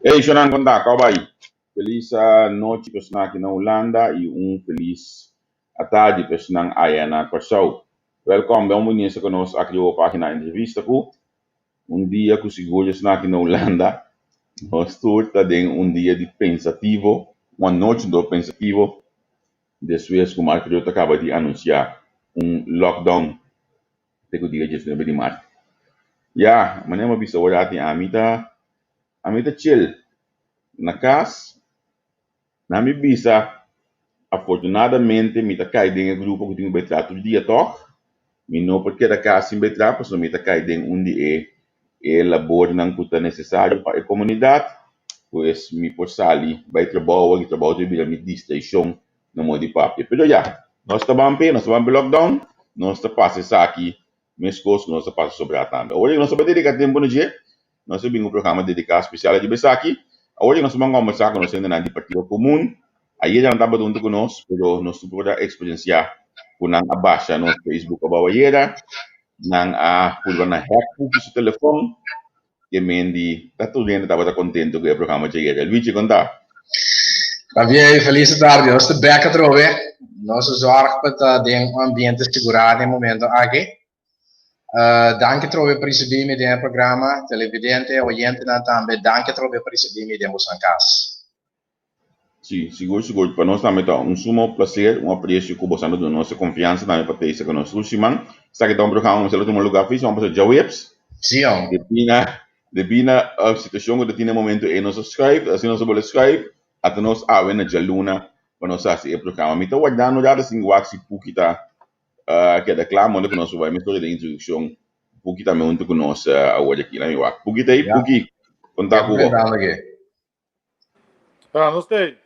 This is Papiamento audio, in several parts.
Hey, Shonan Konta, kau bai? Felis nochi personan aki na Hulanda i un felis atardi personan aya na Kòrsou. Wèlkòm, bon biniesta ku nos aki riba página Entrevista ku un dia ku sigur esnan aki na Hulanda nos tur ta den un dia di pensativo, un anochi dor pensativo despues ku Mark Rutte a kaba di anunsiá un lockdown te ku dia diesnuebe di mart. Ya, manera mi a bisa awor ati ami ta ami ta chill na kas. Na mi bisa, afortunadamente mi ta kai den e grupo ku tin ku bai traha tur dia tòg. Mi no por keda kas sin bai traha pasobra mi ta kai den un di e e labornan ku ta nesesario pa e komunidat. Pues mi por sali bai trabou i trabou ta bira mi distraishon na moda di papia. Pero ya, nos ta ban p'e, nos ta ban p'e lockdown, nos ta pasa esaki meskos ku nos ta pasa sobrá tambe. Awor nos ta bai dediká tempu na dje, nos ta bin ku un programa dediká spesial riba esaki. Awor nos ta ban kòmbersá ku nos hendenan di Partido Komun. Ayera nan tabata huntu ku nos, pero nos tur por a eksperensiá ku nan a basha nos Facebook abou ayera. Nan a purba na hack Puki su telefòn. Ke men di ta tur hende tabata kontento ku e programa dje ayera. Luigi, kon ta? Javier, felis tardi. Nos ta bek atrobe. Nos a zorg pa ta den un ambiente sigurá den momento aki. Danki atrobe pa risibí mi den e programa. Televidente, oyentenan tambe, danki atrobe pa risibí mi den boso kas. Sí, sigur sigur. Pa nos tambe ta un sumo placer, un aprecio cu boso a duna nos e confiansa tambe pa ta cu nos tur siman. Esaki ta un programa cu mester a tuma lugar fin siman pasa djaweps. Sí, hom. Debí na debí na situacion cu ta tin na e momento ey nos a schuif, asina nos a bole schuif, ata nos awe na djaluna pa nos haci e programa. Mi ta wardando rato sin wak si Puki ta keda cla, modo cu nos por bay mesora den introduccion. Puki tambe hunto cu nos awor aki. Lami wak. Puki ta ey? Puki, con ta cu bo? Ah, nos ta ei.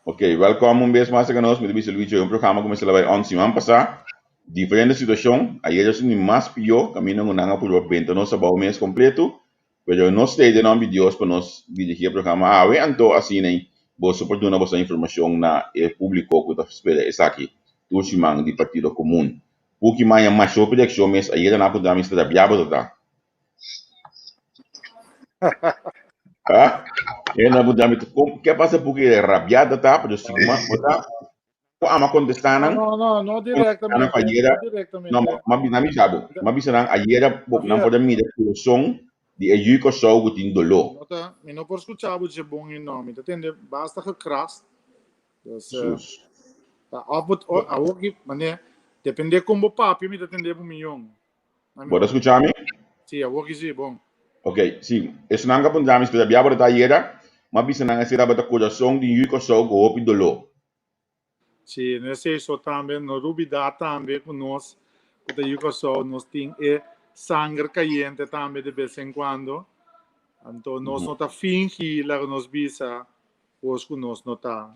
Ok, welkom un bes mas nos. Mi ta bisa Luigi, un programa ku mester a bai on siman pasá. Diferente situashon. Ayer a suni mas pió, kaminda ku nan a purba benta nos abou mes kompleto. Pero nos ta ei den nomber di Dios pa nos dirigí e programa awe. Anto asina ei boso por duna boso informashon na e públiko ku ta spera esaki tur siman di Partido Komun. Puki maña masha hopi reakshon mes. Ayer nan a puntra mi si ta rabiá bo ta ta. Ah, e na puntra mi, "Kom- ke pasa porque rabiada ta, pero si ma bota, ko ama contestar nan, No, no, no nan directamente, ayera, no no, directamente. ma ma bisa bo, ma bisa nan ayera bo nan Javier, por a mira corazón di e yu Kòrsou ku tin doló. no ta, mi no por escucha bo dje bon i no, mi ta tende basta gekrast. Dus, Sus. ta, of bo, o, awor ki, mane, depende kon bo papia mi ta tende bo miyon. Bo ta skucha mi? Sí, awor ki sí, bon. Ok, sí. Esnan ku a puntra mi si todavia bo ta ayera, mi a bisa nan esei tabata kurason di yu Kòrsou ku hopi doló. Sí, no esei so tambe, no rubidá tambe ku nos ku ta yu Kòrsou nos tin e sanger kayente tambe de bes en kuando. Anto nos no ta fingi laga nos bisa kos ku nos no ta.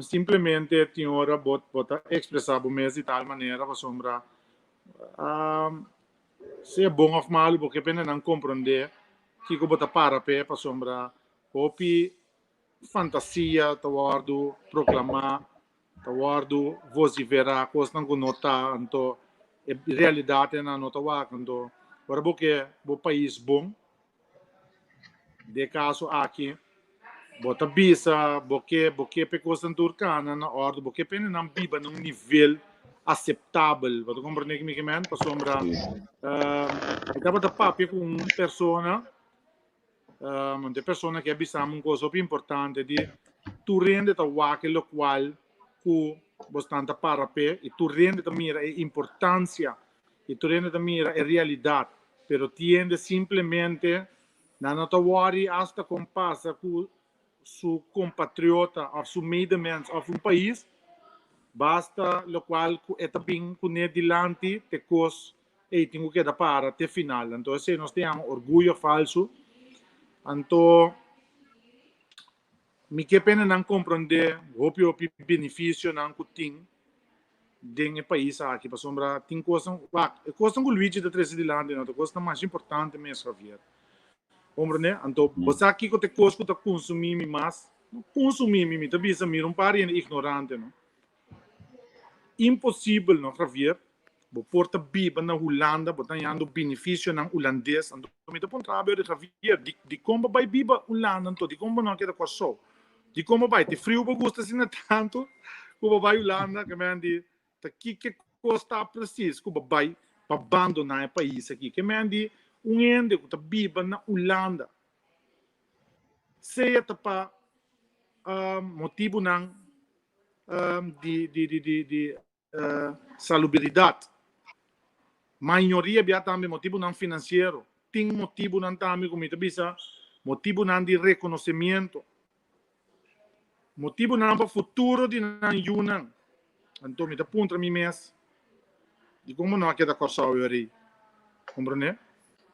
Simplemente tin ora bo bo ta expresa bo mes di tal manera pasobra sea bon of malu bo ke pende nan comprende kiko bo ta para p'e pasobra hopi fantasia ta wordo proclama, ta wordo vocifera cosnan cu no ta anto e realidadnan no ta wak anto ora bo ke bo pais bon. Den e kaso aki, bo ta bisa bo ke bo ke p'e kosnan tur kana na òrdu, bo ke p'e nan biba na un nivel aseptabel. Bo ta komprendé ki mi ke men? Pasobra mi tabata papia ku un persona, e persona ke a bisa mi un kos hopi importante di tur hende ta wak e lokual ku bosnan ta para p'e i tur hende ta mira e importansia i tur hende ta mira e realidat, pero tiende simplemente nan no ta wòri asta kon pasa ku su kompatriota òf su medemens òf un pais, basta lokual ku e ta bin kuné dilanti te kos ei tin ku keda para te final. Anto esei nos ta yama orguyo falsu. Anto mi ke pena nan komprondé hopi hopi benefisionan ku tin den e pais aki pasobra tin kosnan wak e kosnan ku Luigi ta trese dilanti no ta kosnan mas importante mes Javier komprende anto bo sa kiko ta e kos ku ta konsumí mi mas no konsumí mi mi ta bisa mira un par di hende ignorante no imposibel no Javier. Bo por ta biba na Hulanda, bo ta hañando benefisionan hulandes. Anto mi ta puntra abo Javier, di dikon bo bai biba Hulanda anto? Dikon bo no a keda Kòrsou? Dikon bo bai? Te friu bo gusta asina tantu ku bo bai Hulanda? Ke men di ta kiko kos ta presis ku bo bai pa bandoná e pais aki? Ke men di un hende ku ta biba na Hulanda sea ta pa motibunan di di di di Salubridat. Mayoria bia tambe motibunan finansiero. Tin motibunan tambe ku mi ta bisa motibunan di rekonosemiento. Motibunan pa futuro di nan yunan. Anto mi ta puntra mi mes, dikon bo no a keda Kòrsou yori? Komprondé?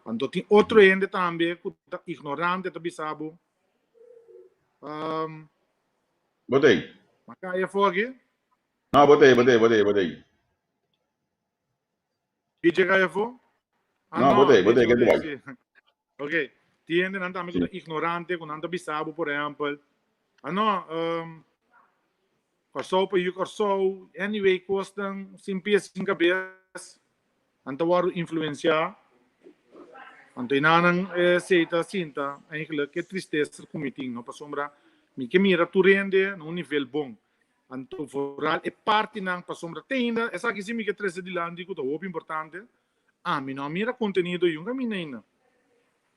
Anto tin otro hende tambe ku ta ignorante ta bisa bo, Bo ta ei? Ma kaya afó aki. No, bo ta ei, bo ta ei, bo ta ei, bo ta ei. DJ kaya afó? Ah, No, bo no, ta ei, bo ta ei, DJ, ke ta ok, bai. sí. Ok, tin hendenan tambe ku Sí. ta ignorante, ku nan ta bisa bo, por ehèmpel, ah no, Kòrsou pa yu Kòrsou, anyway, kosnan sin pia sin kabes. Nan ta wòrdu influensiá. Anto enanan esei ta sinta eigenlijk e tristesa ku mi tin, no? Pasobra mi ke mira tur hende na un nivel bon. Anto vooral e partinan, pasobra te ainda, esaki si mi ke trese dilanti ku ta hopi importante, ami no a mira kontenido yunga kaminda ainda.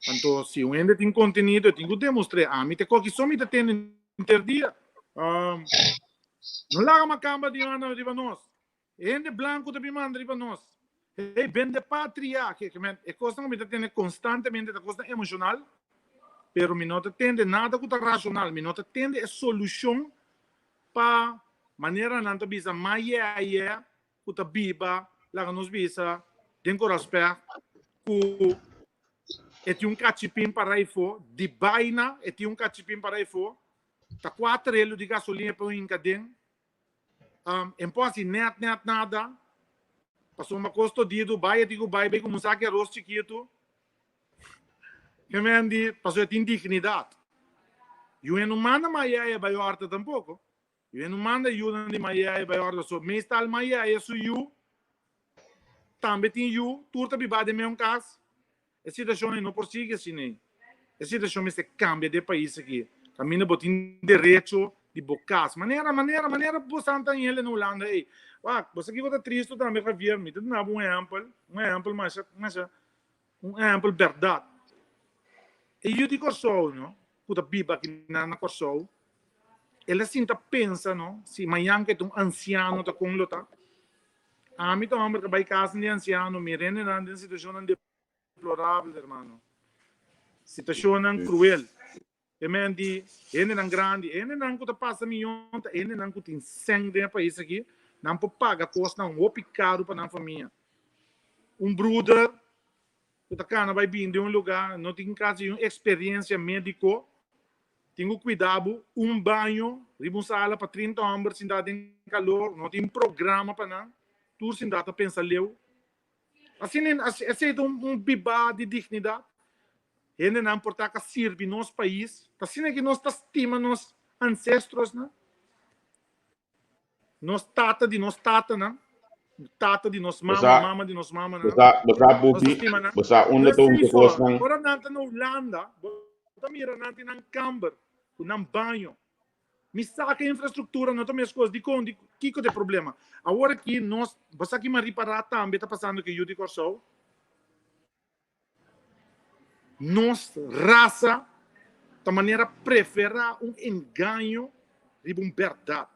Anto si un hende tin kontenido e tin ku demostr'é. Ami te koki so mi ta tende henter dia. No laga makamba di manda riba nos. E hende blanku ta bin manda riba nos. Hey, bende patria. Ke, ke men, e kosnan ku mi ta tende konstantemente ta kosnan emoshonal, pero mi no ta tende nada ku ta rashonal. Mi no ta tende e solushon pa manera nan ta bisa ma yeye ku ta biba, laga nos bisa, den Koraspèg ku e tin un kachipin para aifó, di baina e tin un kachipin para aifó, ta kuater helu di gasolina pa un hinka den. En por hasi net net nada. Pasobra kos todidu bai e tin ku bai bai ku un saki aros chikitu. Ke men di pasobra e tin dignidat. Yu e no manda mayaya bai horta tampoko. Yu e no manda yunan di mayaya bai horta. So meestal mayaya su yu tambe tin yu, tur ta biba den meun kas. E situashon ei no por sigui asina ei. E situashon mester kambia den e pais aki. Kaminda bo tin derecho di bo kas. Manera, manera, manera bo Santa Angela na Hulanda ei. Wak, bo sa kiko ta tristu tambe Javier, mi ta duna bo un ehèmpel, un ehèmpel masha, masha, un ehèmpel bèrdat. E yu di Kòrsou, no, ku ta biba aki nan na Kòrsou, el a sinta pensa, no, si mañan ku e ta un ansiano ta kon lo ta. Ami ta hòmber ku a bai kas di ansiano, mi rende nan den situashonnan deplorabel, hermano. Situashonnan kruel. E men di hendenan grandi, hendenan ku ta pasa miyon ta hendenan ku tin sèn den e pais aki, nan por paga kosnan hopi karu pa nan famia. Un bruder ku ta kana bai bin den un lugá, no tin kasi un eksperensia médiko, Tin ku kuida bo, un baño riba un sala pa 30 hòmber sintá den kalor, no tin programa pa nan, tur sintá ta pensa leu. Asina esei ta un bibá di dignidat. Hendenan por ta ka sirbi nos pais, ta asina ki nos ta stima nos ansestrosnan. Nos tata di nos tatanan, tata di nos mama, Bosa, mama di nos mamanan. bosa, bosa Nos ta Pupi, stima nan. bosa unda ta Precies usa so. kosnan. Ora nan ta na Hulanda, bo ta mira nan tin nan kamber ku nan baño. Mi sa ku e infrastruktura no ta meskos. Dikon? Di kiko ta e problema? Awor aki nos, bo sa ki mi a ripará tambe ta pasando ku e yu di Kòrsou? Nos rasa ta manera preferá un engaño riba un bèrdat.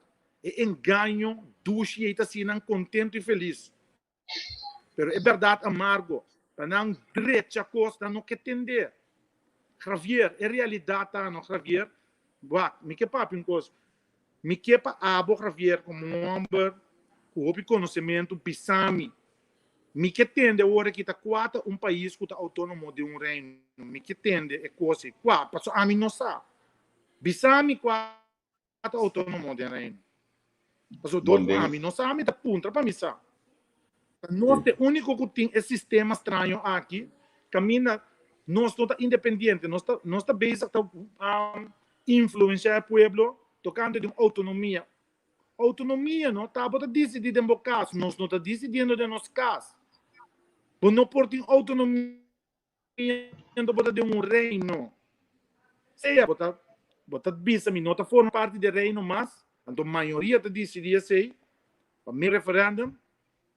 E engaño dushi ei ta hasi nan kontentu i felis. Pero e bèrdat amargo pa nan drecha kos nan no ke tende. Javier, e realidat ta no, Javier. Wak, mi ke papia un kos. Mi ke pa abo, Javier, komo un hòmber ku hopi konosementu, bisa mi Mi ke tende awor aki ta kua ta un pais ku ta outónomo di un reino. Mi ke tende e kos ei. Kua? Pasobra ami no sa. Bisa mi kua ta outónomo den reino. Pasobra dor ku ami no sa, mi ta puntra pa mi sa. Ta nos ta e úniko ku tin e sistema straño aki, kaminda nos no ta independiente. Nos ta, nos ta bezig ta influensiá e pueblo tokante di un outonomia. Outonomia no ta bo ta disidí den bo kas, nos no ta disidiendo den nos kas. Bo no por tin outonomia anto bo ta den un reino. Sea bo ta bo ta bisa mi no ta forma parti di e reino mas, anto mayoria ta disidí esei pa mi referendum,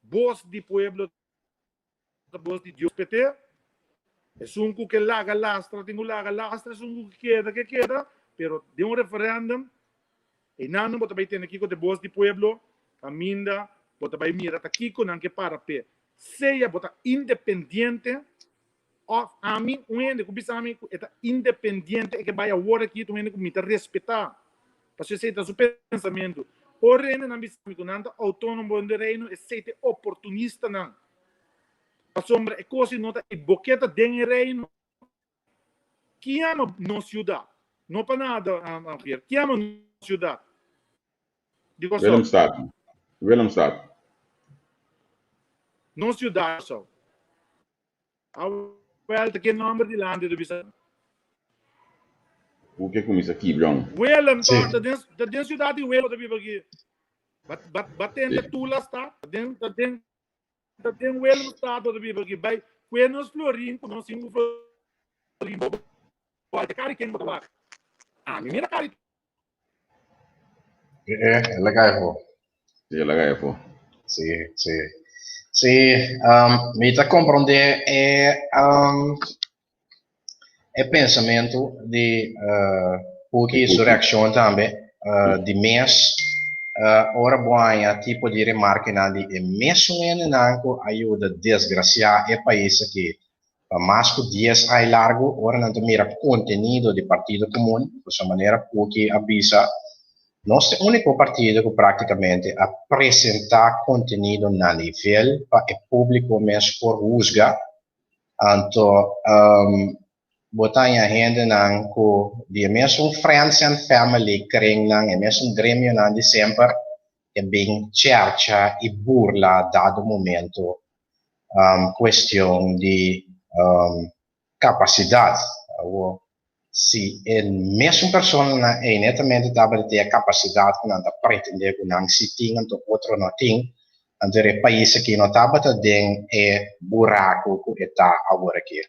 bos di pueblo ta bos di Dios PT. Esun ku ke laga lastra tin ku laga lastra, esun ku ke keda ke keda, pero den un referendum einan bo ta bai tende kiko ta e bos di pueblo, kaminda bo ta bai mira ta kiko nan ke para p'e. Sea bo ta independiente òf ami un hende ku bisa mi ku e ta independiente e ke bai awor aki ta un hende ku mi ta respetá pasobra esei ta su pensamentu. Ora hendenan bisa mi ku nan ta outónomo den reino esei ta e oportunistanan pasobra e kos ei no ta e bo ke ta den e reino. Ki yama nos siudat? No pa nada Javier, ki yama nos siudat di Kòrsou? Willemstad. Willemstad. Nos siudat Kòrsou. Awel ta ke nòmber dilanti ta bisa? Ku ke kuminsá kibra? Willem ta ta den ta den siudat di Willem ta biba aki. Ba ba ba tende Tula sta ta den ta den ta den Willemstad ta biba aki. Bai kue nos florin ku nos sinku florin bo bo ta kari ken bo ta wak. Ami mira kari Eh, el a kai afó. Sí, el a kai afó. Sí, sí. Sí, um, mi ta komprondé e, um, e pensamentu di uh, Puki su reakshon tambe uh, di mes uh, ora bo haña tipo di remarkenan di e mesun hendenan ku a yuda desgrasiá e pais aki Pa mas ku dies ai largu ora nan ta mira kontenido di Partido Komun, ku sa manera Puki a bisa, nos ta e úniko partido ku práktikamente a presentá kontenido na nivel pa e públiko mes por husga. Anto bo ta haña hendenan ku di e mesun friends and family kringnan, e mesun gremionan di semper, e bin chèrcha i burla dado momento cuestion di capacidad. Awor, si e mesun personanan ey netamente tabata tin e capacidad cu nan ta pretende cu nan si tin anto otro no tin, anto e pais aki no tabata den e buraco cu e ta awor aki.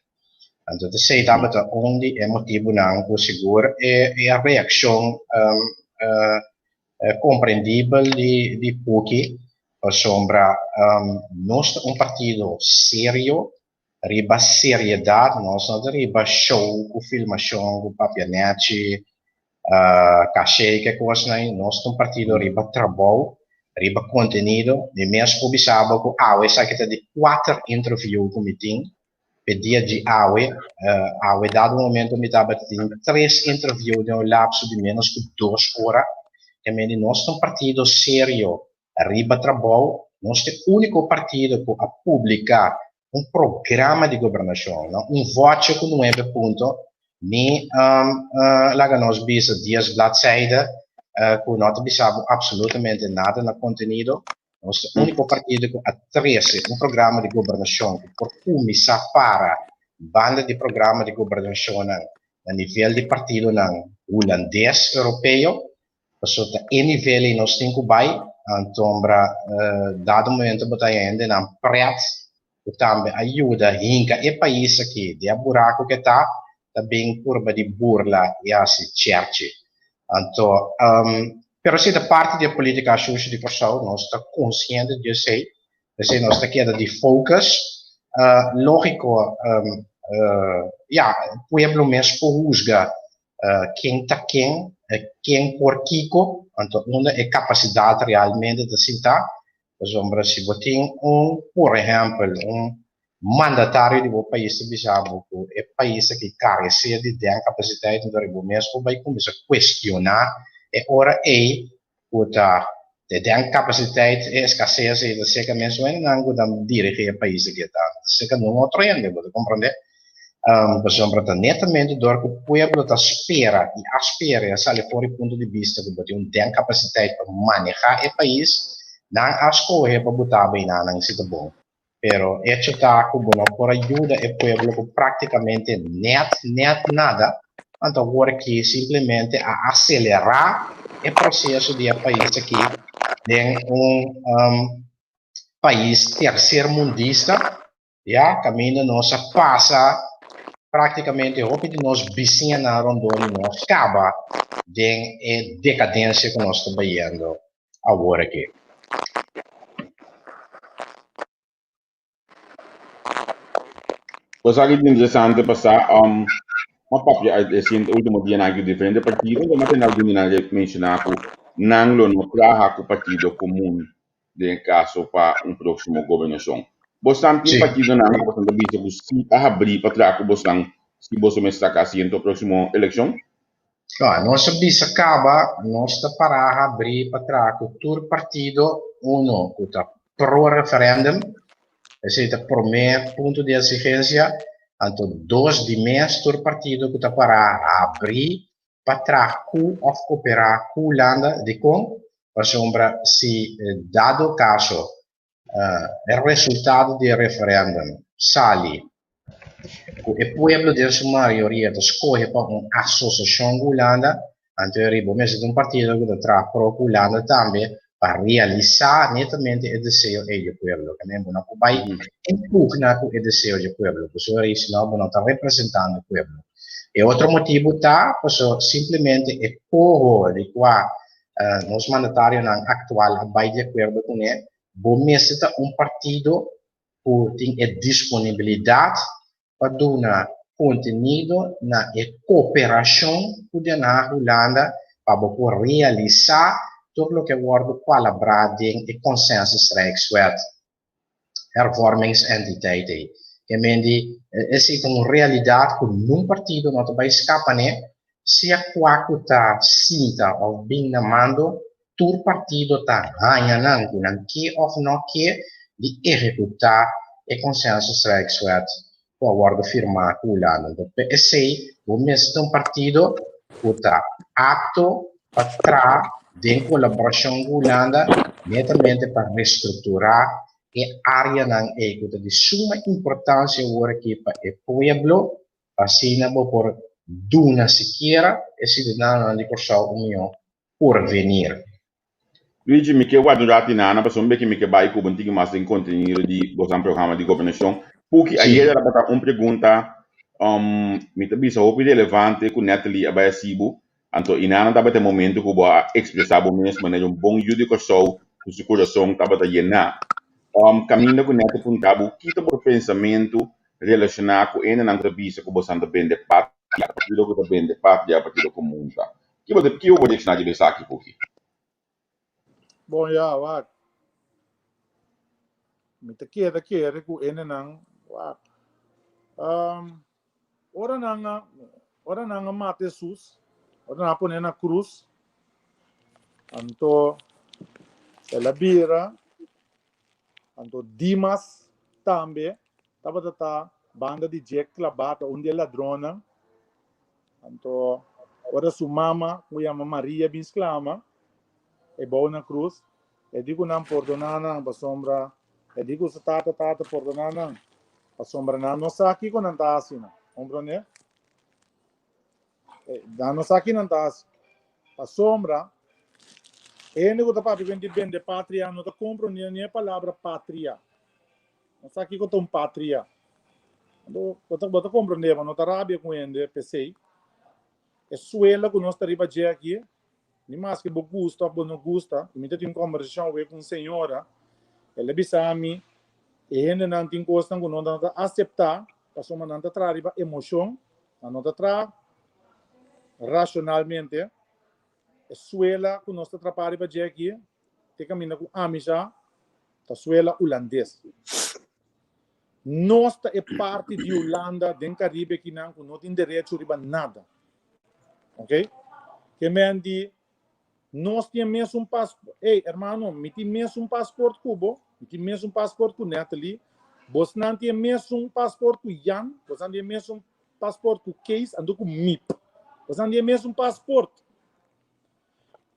Anto esey tabata un di e motibonan cu sigur e reaccion comprendibel di Puki pasobra nos ta un partido serio riba seriedad, nos no ta riba show cu filmacion cu papia nechi, cache y ke cosnan ey, nos ta un partido riba trabou, riba contenido, mi mes por bisa bo cu awe esaki ta di cuater interview cu mi tin p'e dia di awe, awe dado momento mi tabata tin tres interview den un lapso di menos cu dos ora, e mende nos ta un partido serio riba trabou, nos ta e unico partido cu a publica un programa di gobernacion, no un voce cu nuebe punto, ni laga nos bisa dies bladzijde cu no ta bisa bo absolutamente nada na contenido. Nos ta úniko partido ku a trese un programa di gobernashon ku por kuminsá para banda di programa di gobernashonnan na nivel di partidonan hulandes europeo, pasobra ta e nivel ei nos tin ku bai, antombra dado momento bo ta haña hendenan prèt ku tambe a yuda hinka e pais aki den e buraku ku e ta, ta bin purba di burla i hasi chèrchi. Anto, pero si ta parti di e politica shushi di Kòrsou, nos ta konsiente di esei, p'esei nos ta keda di focus. Lógiko, ya, pueblo mes por husga ken ta ken, ken por kiko, anto unda e kapasidat realmente ta sintá. Pasobra si bo tin un, por ehèmpel, un mandatario di bo pais ta bisa bo ku e pais aki karesé di den kapasiteit, enton bo mes por bai kuminsá kuestioná e ora ei ku ta e den kapasiteit, e eskases ei ta seka mes wendenan ku ta dirigí e pais aki, ta seka nun otro hende, bo ta komprondé? Pasobra ta netamente dor ku pueblo ta spera i a spera i a sali for di punto di bista ku bo tin un den kapasiteit pa manehá e pais, nan a skohe pa botá bo einan, nan si ta bon. Pero echo ta ku bo no por a yuda e pueblo ku práktikamente nèt nèt nada, anto awor aki simplemente a aselerá e proseso di e pais aki. Den un um, pais tercermundista, ya, kaminda nos a pasa práktikamente hopi di nos bisiñanan rondó di nos kaba den e dekadensia ku nos ta bayendo awor aki. Pues aki ta interesante pasá, um, m'a papia e siguiente último dianan aki diferente partido, enton m'a tende algun di nan menshoná ku nan lo no traha ku Partido Komun den e kaso pa un próksimo gobernashon. Bosnan tin partidonan ku bosnan ta bisa ku si ta habrí pa traha ku bosnan si boso mester saka asiento próksimo elekshon? No, nos a bisa kaba, nos ta pará habrí pa traha ku tur partido, uno ku ta pro referendum, esei ta promé punto di eksigensia, anto dos di mes tur partido ku ta pará habrí pa traha ku òf koperá ku Hulanda. Dikon? Pasobra si dado kaso e resultado di e referendum sali ku e pueblo den su mayoria ta skohe pa un asosiashon ku Hulanda, anto e riba mester ta un partido ku ta traha pro ku Hulanda tambe pa realisá netamente e deseo ei di e pueblo. Ke men bo no por bai en pugna ku e deseo di e pueblo, pasobra ei si no bo no ta representando e pueblo. E otro motibu ta pasobra simplemente e koho di kua nos mandatarionan aktual a bai di akuerdo kuné, bo mester ta un partido ku tin e disponibilidat pa duna kontenido na e koperashon ku Den Haag Hulanda pa bo por realisá tur loke a wòrdu palabrá den e Consensus Rijkswet Hervormingsentiteit ei. Ke men di esei ta un realidat ku nun partido no ta bai skapa n'e, sea kua ku ta sinta òf bin na mando, tur partido ta haña nan ku nan ke òf no ke di ehekutá e Consensus Rijkswet ku a wòrdu firmá ku Hulanda. Anto pa esei bo mester ta un partido ku ta apto pa traha den kolaborashon ku Hulanda netamente pa restrukturá e áreanan ei ku ta di suma importansia awor aki pa e pueblo pa asina bo por duna sikiera e siudadanonan di Kòrsou un mihó porvenir. Luigi, mi ke warda un ratu nana pasobra un beki mi ke bai ku bo un tiki mas den kontenido di bosan programa di gobernashon. Puki, ayer tabata un pregunta mi ta bisa hopi relevante ku Natalie a bai hasi bo, anto i nana tabata e momento ku bo a ekspresá bo mes manera un bon yu di Kòrsou ku su kurason tabata yená. Kaminda ku Natalie punta bo ki ta bo pensamentu relashoná ku hendenan ku ta bisa ku bosan ta bende patria, partido ku ta bende patria, partido komun ta. Ki bo ki bo por reakshoná riba esaki Puki? Bon ya, wak. Mi ta keda kere ku hendenan, wak. Um, ora nan a, ora nan a mata Hesus, ora nan a pone na krus, anto el a bira, anto Dimas tambe tabata ta banda di dje klabá, ta un di e ladronnan. Anto, ora su mama, ku yama Maria, bin sklama e bou na krus, e di ku nan, Pordoná nan, pasobra e di ku su tata, Tata, pordoná nan, pasobra nan no sa kiko nan ta hasi nan. Komprondé? Nan no sa ki nan ta hasi. Pasobra, e hende ku ta papia ku di bende patria no ta komprondé ni e palabra patria. No sa kiko ta un patria. Bo ta, bo ta comprende, bo no ta rabia cu hende p'esey. E suela cu nos ta riba dje aki, ni maske bo gusta of bo no gusta, y mi ta tin un conversacion awe cu un señora, el a bisa mi, e hendenan tin cosnan cu no ta acepta, pasobra nan ta traha riba emocion, nan no ta traha racionalmente. E suela cu nos ta trapa riba dje aki, te caminda cu ami sa, ta suela hulandes. Nos ta e parti di Hulanda den Caribe kinan cu no tin derecho riba nada. Ok? Ke men di nos tin e mesun pas Ey, hermano, mi tin mesun paspoort cu bo, mi tin mesun paspoort cu Natalie, bosnan tin e mesun paspoort cu Jan, bosnan tin e mesun paspoort cu Kees, anto cu Miep. Bosnan tin e mesun paspoort.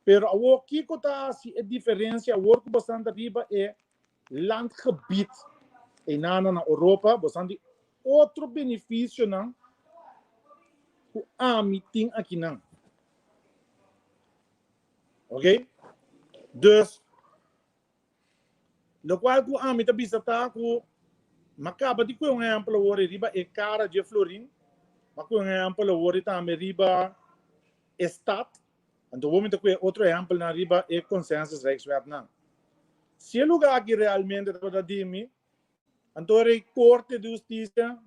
Pero awor kiko ta hasi e diferencia awor ku bosan ta riba e landgebied einana na Europa, bosan tin otro beneficionan ku ami tin akinan. Ok? Dus, Lokual ku ami ta bisa ta ku m'a kaba di kue un ehèmpel awor riba e kara dje florin, m'a kue un ehèmpel awor tambe riba e stat, anto awor mi ta kue otro ehèmpelnan riba e consensus rijkswetnan. Si e lugá aki realmente tabata di mi, anto ora e korte di hustisia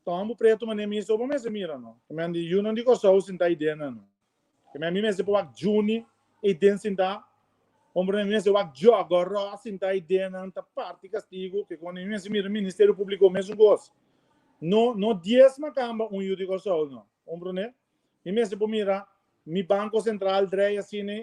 ta homber pretu manera mi so bo mester mira no. Ke men di yunan di Kòrsou sinta ei den nan no. Ke men mi mester por wak Juni ei den sintá. Hombre mi mester wak Jògòrò sintá ei den nan ta parti kastigu. Ke kon mi mester mira Ministerio Públiko mesun kos. No no dies makamba un yu di Kòrsou no. Hombre ne mi mester por mira mi Banko Sentral drei asina.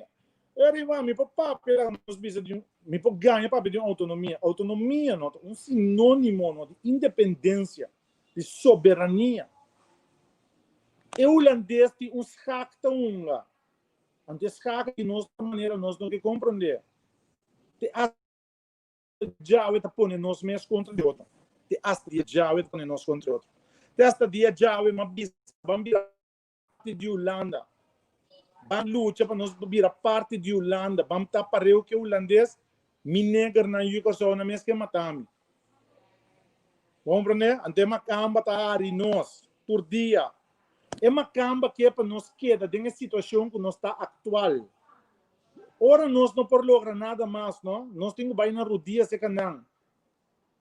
Eri mi por papia laga nos bisa di un mi por gaña papia di un outonomia. Outonomia no ta un sinónimo no di independensia. Di soberania. E hulandes tin un schak ta hunga. Anto e schak di nos ta manera nos no ke komprondé. Te hasta djawe ta pone nos mes kontra di otro. Te hasta dia djawe ta pone nos kontra di otro. Te hasta dia djawe m'a bisa ban bira parti di Hulanda. Ban lucha pa nos bira parti di Hulanda. Ban ta pareu ke hulandes. Mi negernan yu Kòrsou nan mes ke mata mi. Bo komprendé? Anto e makamba ta hari nos tur dia. E makamba ke pa nos keda den e situashon ku nos ta aktual. Ora nos no por logra nada mas, no, nos tin ku bai na rudia serka nan.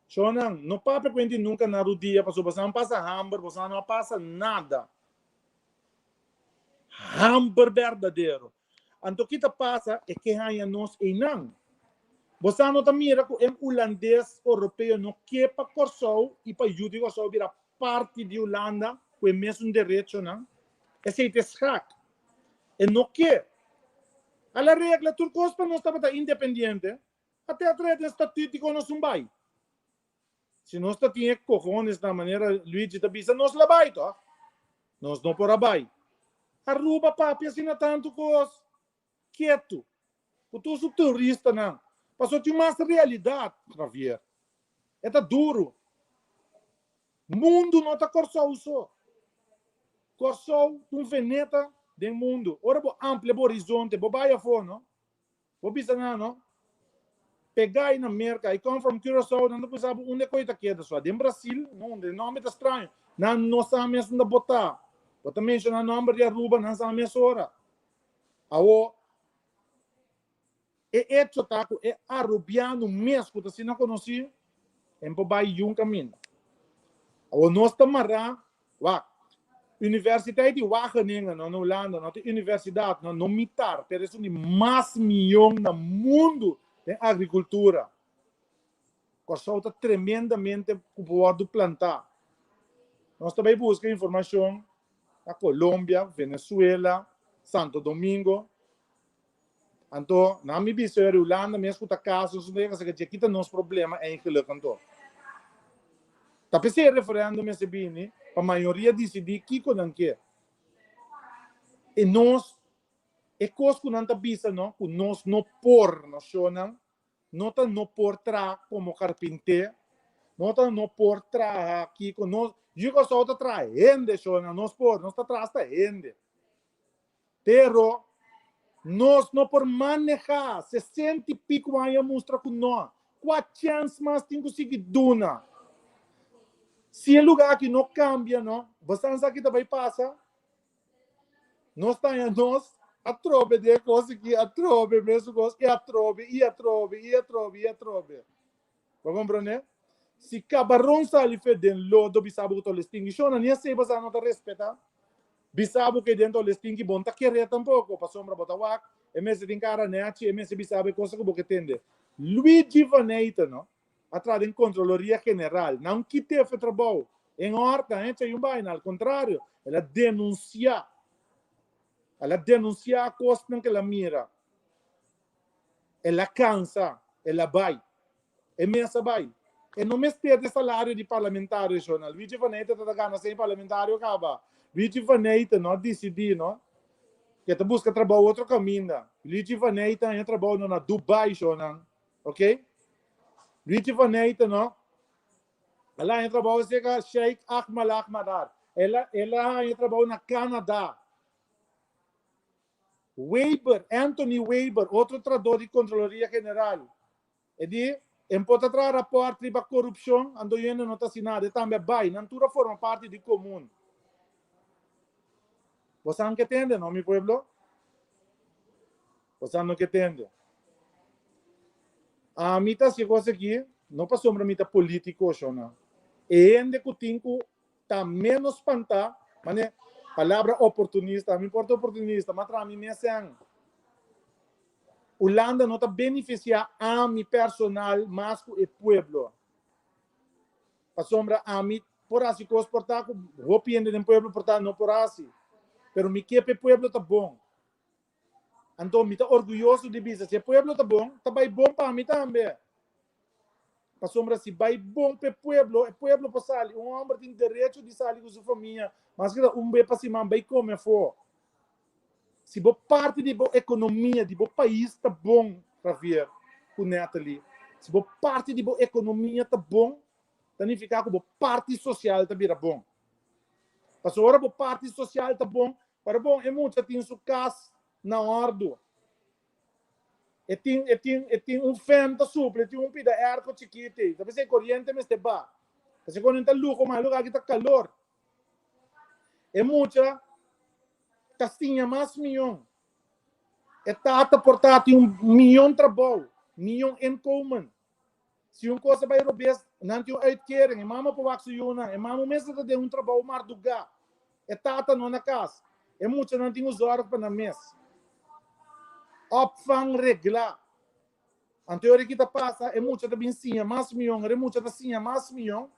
Shownan, no papia ku hende nunka na rudia pasobra boso a pasa hamber, boso no a pasa nada. Hamber berdadero. Anto ki ta pasa? E ke haña nos einan. Boso no ta mira ku e hulandes oropeo no ke pa Kòrsou i pa yu di Kòrsou bira parti di Hulanda ku e mesun derechonan? Esei ta e schak. E no ke. A la regla tur kos pa nos tabata independiente. A te atrae den statuut di kon nos un bai. Si nos ta tin e cojones na manera Luigi ta bisa, nos la bai toch? Nos no por a bai. Aruba papia asina tantu kos ketu ku tur su turistanan. Pasobra tin mas realidat, Javier. E ta duru. Mundu no ta Kòrsou so. Kòrsou ta un veneta den mundu. Ora bo amplia bo horizonte, bo bai afó, no? Bo bisa nan no. Pegá na Merca. I come from Curaçao. Nan ta pensa bo unda e ta keda so. Den Brasil, no unda. E nomber ta straño. Nan no sa mes unda bo ta. Bo ta menciona nomber di Aruba, nan sa mes ora. Awo, e hecho ta cu e Arubiano mes cu ta asina conoci, en por bay yun caminda. Awo nos ta mará, wak, Universiteit di Wageningen no na Hulanda no ta universidat no, no mitar, pero esun di mas miyon na mundu den agrikultura. Kòrsou ta tremendamente ku por wòrdu plantá. Nos ta bai buska informashon na Colombia, Venezuela, Santo Domingo. Anto, nan mi bisa eri Hulanda mes ku ta kaso, nos ta yega dje kita nos problema eigenlijk anto. Ta p'esei e referendum mester bini pa mayoria disidí kiko nan ke. E nos, e kos ku nan ta bisa no, ku nos no por, nos shownan, no ta no por traha komo karpinté, no ta no por traha kiko, nos, yu Kòrsou ta traha hende shownan, nos por, nos ta traha hasta hende. Pero nos no por manehá 60 i pico aña a mustra ku no. Kua chèns mas tin ku sigui duna? Si e lugá aki no kambia, no, bo sa sa ki ta bai pasa? Nos ta haña nos atrobe den e kos aki, atrobe mesun kos, i atrobe, i atrobe, i atrobe, i atrobe. Bo komprondé? Si kabaron sali fe den lodo bisa bo ku ta lestingi, shona ni esei bo sa no ta respetá. Bisa bo ke den ta lestingi bo no ta keré tampoko, pasobra bo ta wak, e mester tin kara nèchi, e mester bisa bo e kosa ku bo ke tende. Luigi van Eiten no a traha den Kontroloria General, nan kit'é fe trabou. En òrta, he chai un baina, al kontrario, el a denunsiá. El a denunsiá kosnan ku el a mira. El a cansa, el a bay. E mes a bay. E no mester di salario di parlamentario, shona. Luigi van Eeten ta gana sey parlamentario caba. Luigi van Eeten no a dicidi, no, ke ta busca trabou otro caminda. Luigi van Eeten haña trabou no na Dubai, shona. Ok? Luigi van Eeten no el a haña trabou cerca Sheikh Ahmad Ahmadar. El a, el a haña trabou na Canada. Weber, Anthony Weber, otro trahador di Contraloria General. E di, En por ta traha rapòrt riba korupshon, anto hende no ta hasi nada. E tambe a bai. Nan tur a forma parti di komun. Bosan ke tende, no, mi pueblo? Bosan no ke tende. Ami ta hasi e kos aki, no pasobra mi ta polítiko, shona. E hende ku tin ku ta ménos spantá, mane palabra oportunista, ami por ta oportunista, ma traha mi mes sèn. Hulanda no ta benefisiá ami personal mas ku e pueblo. Pasobra ami por hasi kos por ta ku hopi hende den pueblo por ta no por hasi. Pero mi ke pa e pueblo ta bon. Anto mi ta orguyoso di bisa si e pueblo ta bon, ta bai bon pa mi tambe. Pasobra si bai bon pa e pueblo, e pueblo por sali. Un homber tin derecho di sali ku su famia, maske ta un be pa siman bai kome afó. Si bo parti di bo ekonomia di bo pais ta bon, Javier ku Natalie, si bo parti di bo ekonomia ta bon, ta nifiká ku bo parti sosial ta bira bon. Pasobra ora bo parti sosial ta bon, ora bon e mucha tin su kas na òrdu, e tin e tin e tin un fèn ta supla, e tin un pida èrko chikiti, ta p'esei koriente mester ba. Pasobra ku no ta luho mas, e lugá aki ta kalor. E mucha ta siña mas mion. E tata por ta tin un mion trabou, mion inkomen. Si un kos a bai robes, nan tin un uitkering. E mama por wak su yunan. E mama mes ta den un trabou mardugá. E tata no na kas. E muchanan tin un zòrg pa nan mes. Opvang reglá. Anto ora ki ta pasa, e mucha ta bin siña mas mion, ora e mucha ta siña mas mion,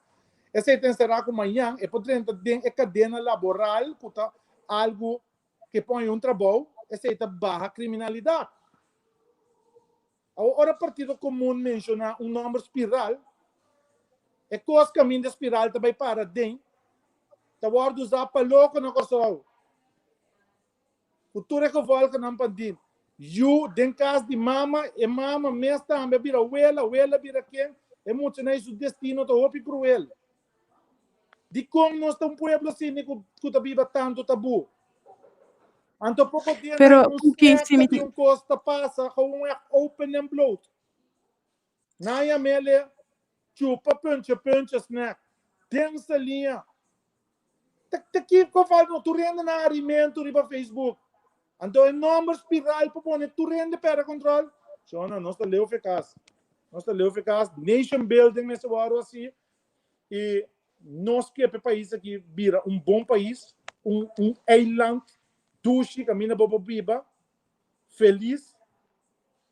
esei ta enserá ku mañan e por drenta den e kadena laboral ku ta algu ke pon un trabou, esei ta baha kriminalidat. Awor ora Partido Komun menshoná un nòmber spiral, e kos kaminda e spiral ta bai para den ta wòrdu usá pa loko na Kòrsou. Ku tur e gevolgennan pa di yu den kas di mama, e mama mes tambe a bira wela, wela bira ken, e muchanan i su destino ta hopi kruel. Dikon nos ta un pueblo asina ku ta biba tantu tabú? Anto poko dia Pero nan un Puki, si sekta mi di un kos ta pasa, gewoon echt open en bloot. Nan yam'ele chupa punche punche snack den saliña. Ta ta kiko falta no tur hende na arimento riba Facebook. Anto e nomber spiral por pone tur hende perde control. Shona, nos ta leu fe cas. Nos ta leu fe cas. Nation building mester wòrdu hasi. I nos ke pa e pais aki bira un bon pais, un un eiland dushi kaminda bo por biba felis.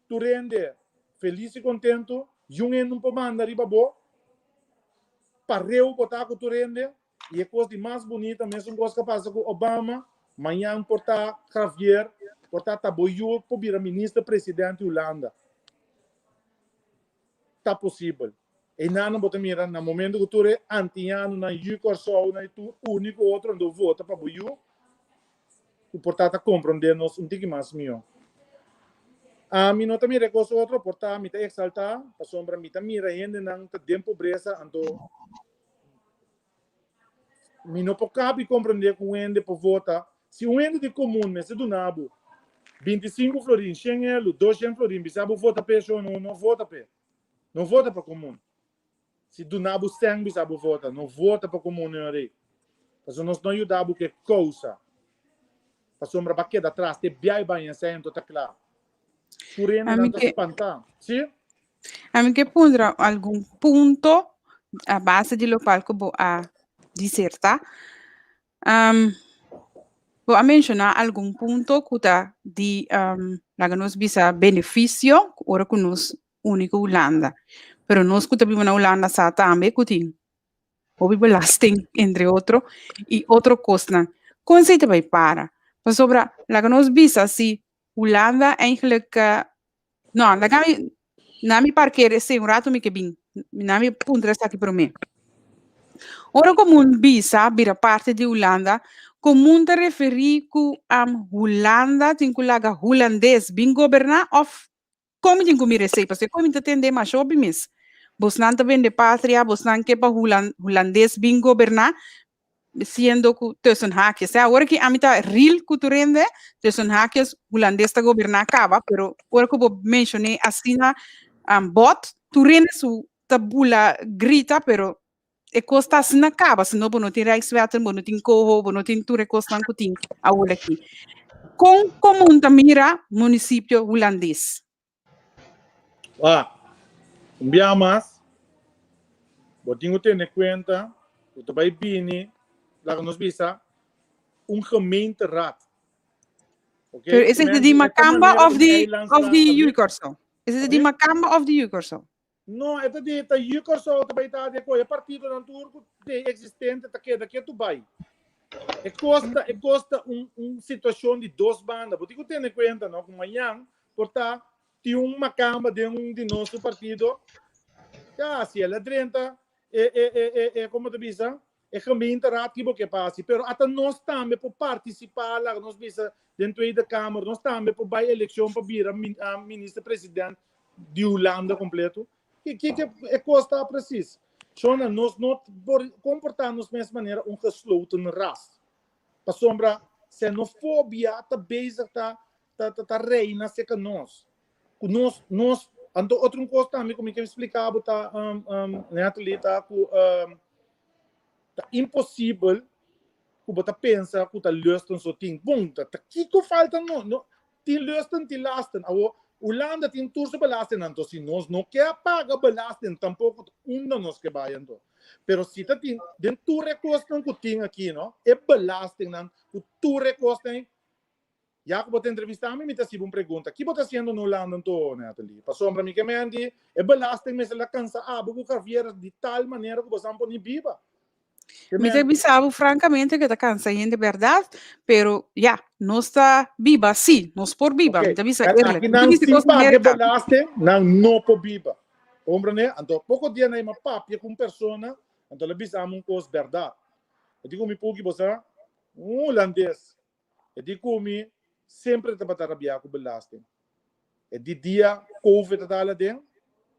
Tur hende felis i kontentu. Yun hende no por manda riba bo. Pareu bo ta ku tur hende. I e kos di mas bunita, mesun kos ku a pasa ku Obama, mañan por ta Javier, por ta ta bo yu por bira minister president di Hulanda. Ta posibel. Einan bo ta mira na momento ku tur e antianonan yu Kòrsounan i tur uni ku otro anto vota pa bo yu, ku por ta ta komprondé nos un tiki mas mihó. Ami no ta mira e kos otro, por ta mi ta eksaltá pasobra mi ta mira hendenan ta den pobresa anto Mi no por kabi komprendé ku un hende por vota. Si un hende di komun mester duna bo 25 florin, 100 elu, 200 florin, bisa bo vota p'e sho no, no vota p'e. No vota pa komun. Si duna bo 100 bisa bo vota, no vota pa komun no rei. Pasobra nos no yuda bo ku e kousa. Pasobra bo a keda atras te biaha baña esei anto ta kla. Tur A hendenan mi ta ke spantá. Si? a mi ke puntra algun punto a base di lokual ku bo a disertá. Bo a menshoná algun punto ku ta di laga nos bisa benefisio ora ku nos uni ku Hulanda. Pero nos ku ta biba na Hulanda sa tambe ku tin hopi belasting entre otro i otro kosnan. Kon esei ta bai para? Pasobra laga nos bisa si Hulanda eigenlijk no laga mi na mi parker esei un rato mi ke bin na mi puntra esaki prome. Ora komun bisa bira parti di Hulanda komun ta referí ku Hulanda tin ku laga hulandes bin goberná òf Kon mi tin ku mira esei? Pasobra kon mi ta tende masha hopi mes. Bosnan ta bende patria, bosnan ke pa hulandes bin goberná, siendo ku tussen haakjes. Awor aki ami ta real ku tur hende, tussen haakjes hulandes ta goberná kaba, pero ora ku bo menshoné asina bòt, Tur hende su ta bula grita, pero e kos ta asina kaba, si no bo no tin Rijkswetten, bo no tin coho, bo no tin tur e kosnan ku tin awor aki. Kon komun ta mira munisipio hulandes? Wak, un bia mas, bo tin ku tene kuenta ku ta bai bini, laga nos bisa, un gemeenteraad. Ok? Pero esei ta di Makamba of di of di Yu Kòrsou? Esei ta di Makamba of di Yu Kòrsou? No, e ta di ta Yu Kòrsou ta bai ta di kohe partidonan tur ku te eksistente ta keda ketu bai. E kos ta e kos ta un un situashon di dos banda. Bo tin ku tene kuenta no ku mañan por ta tin un makamba den un di nos su partido. Ya, si el a drenta e e e e e komo ta bisa E gemeenteraad ki bo ke pa hasi, pero ata nos tambe por partisipá, laga nos bisa den Tweede Kamer, nos tambe por bai elekshon pa bira minister president di Hulanda kompleto. Ki ki e kos ta presis? Shona, nos no por komportá nos mes manera un gesloten ras. Pasobra xenofobia ta bezig ta ta ta reina serka nos. Ku nos nos anto otro un kos tambe ku mi ke splika bo ta Natalie ta ku ta imposibel ku bo ta pensa ku ta lusten so tin. Bon, ta ta kiko falta no no tin lusten tin lasten. Awo Hulanda tin tur su belastingnan anto si nos no ke a paga belasting tampoko unda nos ke bai anto. Pero si ta tin den tur e kosnan ku tin aki no e belastingnan ku tur e kosnan Ya ku bo ta entrevistá mi, mi ta hasibo un pregunta. Ki bo ta hasiendo na Hulanda anto, Natalie? Pasobra mi ke menti, e belasting mester la kansa abo ku Javier di tal manera ku bo san por ni biba. Ke Mi ta bisa bo frankamente ke ta kansa hende bèrdat, pero ya, nos ta biba sí, nos por biba. Mi ta bisa eerlijk. Aki nan sin paga e belasting, nan no por biba. Komprende? Anto poko dia nan a papia ku un persona, anto el a bisa mi un kos bèrdat. E di ku mi puki bo sa, un hulandes E di ku mi semper tabata rabiá ku belasting. E di dia Covid a dal aden,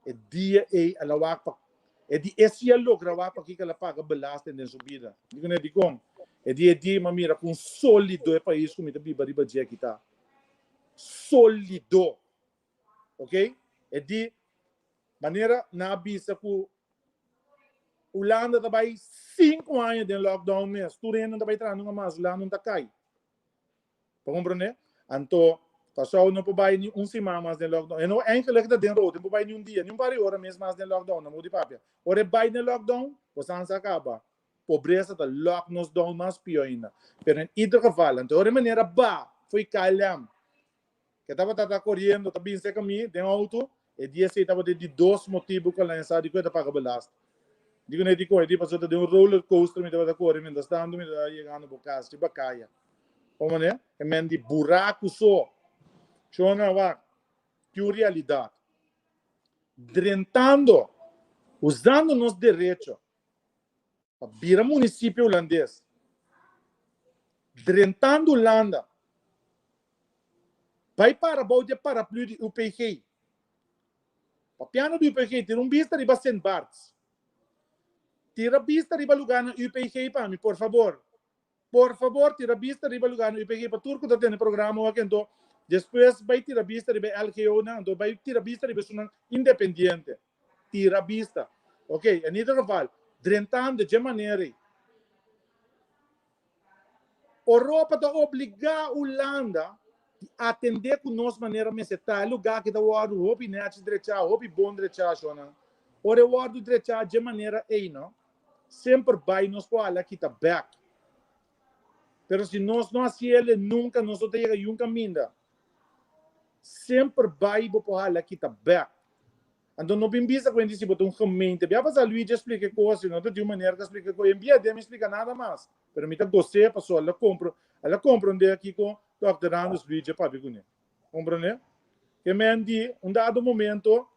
e dia ei a la wak pa e di e si a logra wak pakiko el a paga belasting den su bida. Mi di kuné dikon? E di e dia mi a mira kon sólido e pais ku mi ta biba riba dje aki ta. Sólido! Ok? E di manera nan a bisa ku Hulanda ta bai 5 aña den lockdown mes. Tur hende ta bai traha nunca mas. Hulanda no ta kai. Pa comprende? Anto, Kòrsou no por bai ni un siman mas den lockdown. E no eigenlijk ta den rood. No por bai ni un dia, ni un par di ora mes mas den lockdown. No di papia. Ora e bai den lockdown, bosan sa kaba. Pobresa ta lock nos down mas pio ainda. Pero en ieder geval, anto ora e manera ba foi KLM. Ke tabata ta koriendo ta bin serka mi den outo, e dia esei tabata e di dos motibu ku a lansa di ku e ta paga belast. Di ku ne di kore di pasobra ta den un roller coaster mi tabata kore mientras tanto mi tabata yegando bo kas riba kaya. Komo ne? E men di buraku so. Shona wak, tin un realidat. Drentando, usando nos derecho pa bira munisipio hulandes, drentando Hulanda, bai para bou di e paraplu di UPG. Papiando di UPG, tira un bista riba Sint Barts. Tira bista riba lugarnan UPG pa mi, por fabor. Por fabor, tira bista riba lugarnan UPG pa tur ku ta tene programa wak anto despues bai tira bista riba e LGO-nan, anto bai tira bista riba esunnan independiente. Tira bista. Ok, en ieder geval, drentando dje manera ei. Oropa ta obligá Hulanda di atendé ku nos manera mester ta. E lugá aki ta wòrdu hopi nèchi drechá, hopi bon drechá, shonnan. Ora e wòrdu drechá dje manera ei, no, semper bai nos por hala kita bèk. Pero si nos no hasi el, nunka nos no ta yega yun kaminda. Semper bai bo por hala kita bèk. Anto no bin bisa ku hende si bo ta un gemeente. Bia pasa Luigi a splika e kos, no ta di un manera ta splika e kos. En bia den mi splika nada mas. Pero mi ta gos'é pasobra el a kompro, el a komprondé kiko Dòkter Randus Luigi a papia kuné. Komprondé? Ke men di un dado momento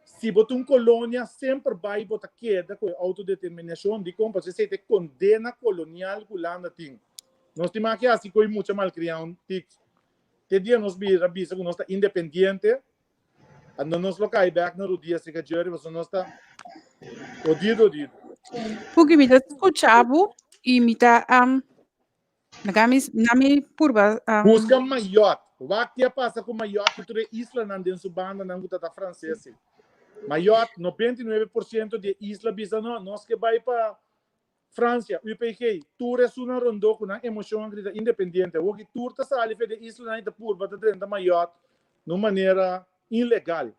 si bo ta un kolonia semper bai bo ta keda ku e outodeterminashon. Dikon? Pasobra esei ta e kondena kolonial ku Hulanda tin. Nos tin mas ke hasi ku e mucha malkriá un tiki. Te dia nos bira bisa ku nos ta independiente. Anto nos lo kai bek na rudia sika Jerry pasobra nos ta odido odido. Puki mi ta skucha bo i mi ta um, na mi na mi purba um, Buska Mayotte. Wak ki a pasa ku Mayotte ku tur e islanan den su bandanan ku ta ta franses ei. Mayotte, 99% di e isla bisa no, nos ke bai pa Francia, UPG, tur esunnan rondó ku nan emoshon a grita independiente. Awor ki tur ta sali fe di e islanan i ta purba ta drenta Mayotte na un manera ilegal.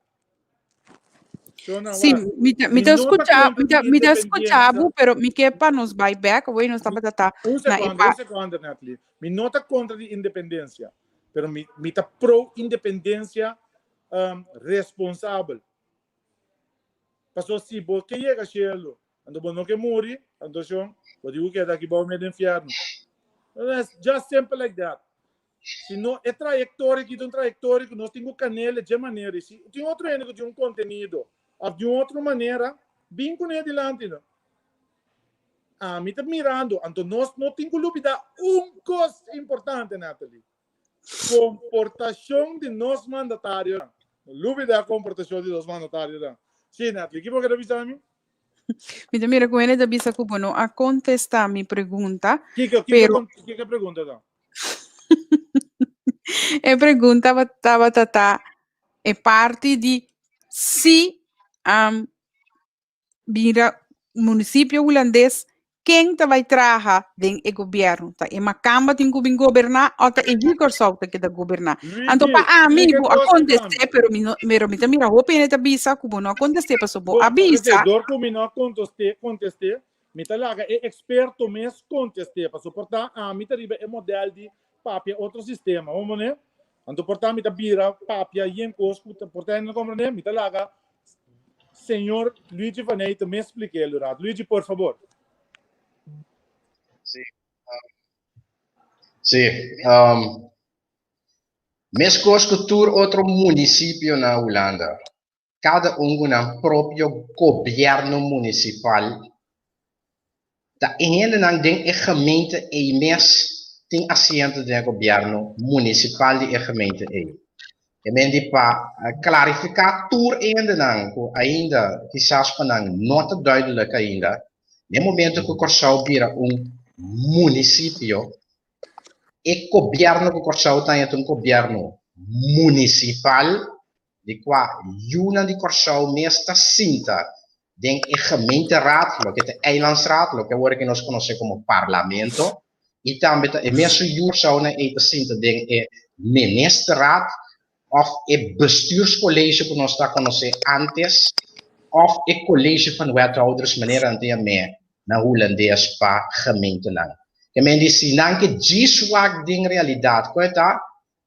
Sí, mi ta, mi ta escucha, mi ta, mi ta escucha bu, pero mi ke pa nos bai back, awor nos tabata ta Un na e secondo, pa un secondo, Natalie. Mi no ta contra di independencia, pero mi, mi ta pro independencia responsabel. Paso si bo ke yega cielo, anto bo no ke muri, anto shon, bo tin ku keda aki bou medio infierno. It's just simple like that. Si no, e trayectoria aki ta un trayectoria ku nos tin ku kanele dje manera. I si tin otro hende ku tin un kontenido òf di un otro manera, bin kuné dilanti no. Ami ta mirando, anto nos no tin ku lubidá un kos importante, Natalie. Komportashon di nos mandatarionan. No lubidá komportashon di nos mandatarionan. Sí, Natalie, ki bo kere bisa mi? Mi ta mira ku hende ta bisa ku bo no a kontestá mi pregunta, Kiko, kiko, pero kiko pregunta ta? E pregunta tabata ta e parti di si um, bira municipio hulandes, ken ta bai traha den e gobierno? Ta e makamba tin ku bin goberná o ta e yu Kòrsou ta keda goberná? Anto pa ami Luigi, bo a kos kontesté, pero mi no, pero mi ta mira hopi hende ta bisa ku bo no a kontesté pasobra bo Bo, a bisa. Dor ku mi no a kontesté, kontesté, Mi ta laga e eksperto mes kontest'é, pasobra por ta ami ta riba e modèl di papia otro sistema, bo mone? Anto por ta mi ta bira papia yen kos ku ta por ta hende no komprendé, mi ta laga señor Luigi van Eyten mes splik'é el un rato. Luigi, por fabor. Sí, sí, meskos ku tur otro munisipio na Hulanda, kada un ku nan propio gobièrnu munisipal. Ta e hendenan den e gemeente ei mes tin asiento den e gobièrnu munisipal di e gemeente ei. E men di pa klarifiká tur e hendenan ku ainda kisas pa nan no ta duidelijk ainda, den momento ku Kòrsou bira un munisipio, e gobièrnu ku Kòrsou ta haña ta un gobièrnu munisipal, di kua yunan di Kòrsou mes ta sinta den e gemeenteraad, loke ta eilandsraad, loke awor aki nos konosé komo parlamento, i tambe ta e mesun yu Kòrsounan ei ta sinta den e ministerraad òf e bestuurscollege ku nos ta konosé ántes, òf e college van wethouders manera nan ta yam'é na hulandes pa gemeentenan. Ke men di si nan ke djis wak den realidat ku e ta,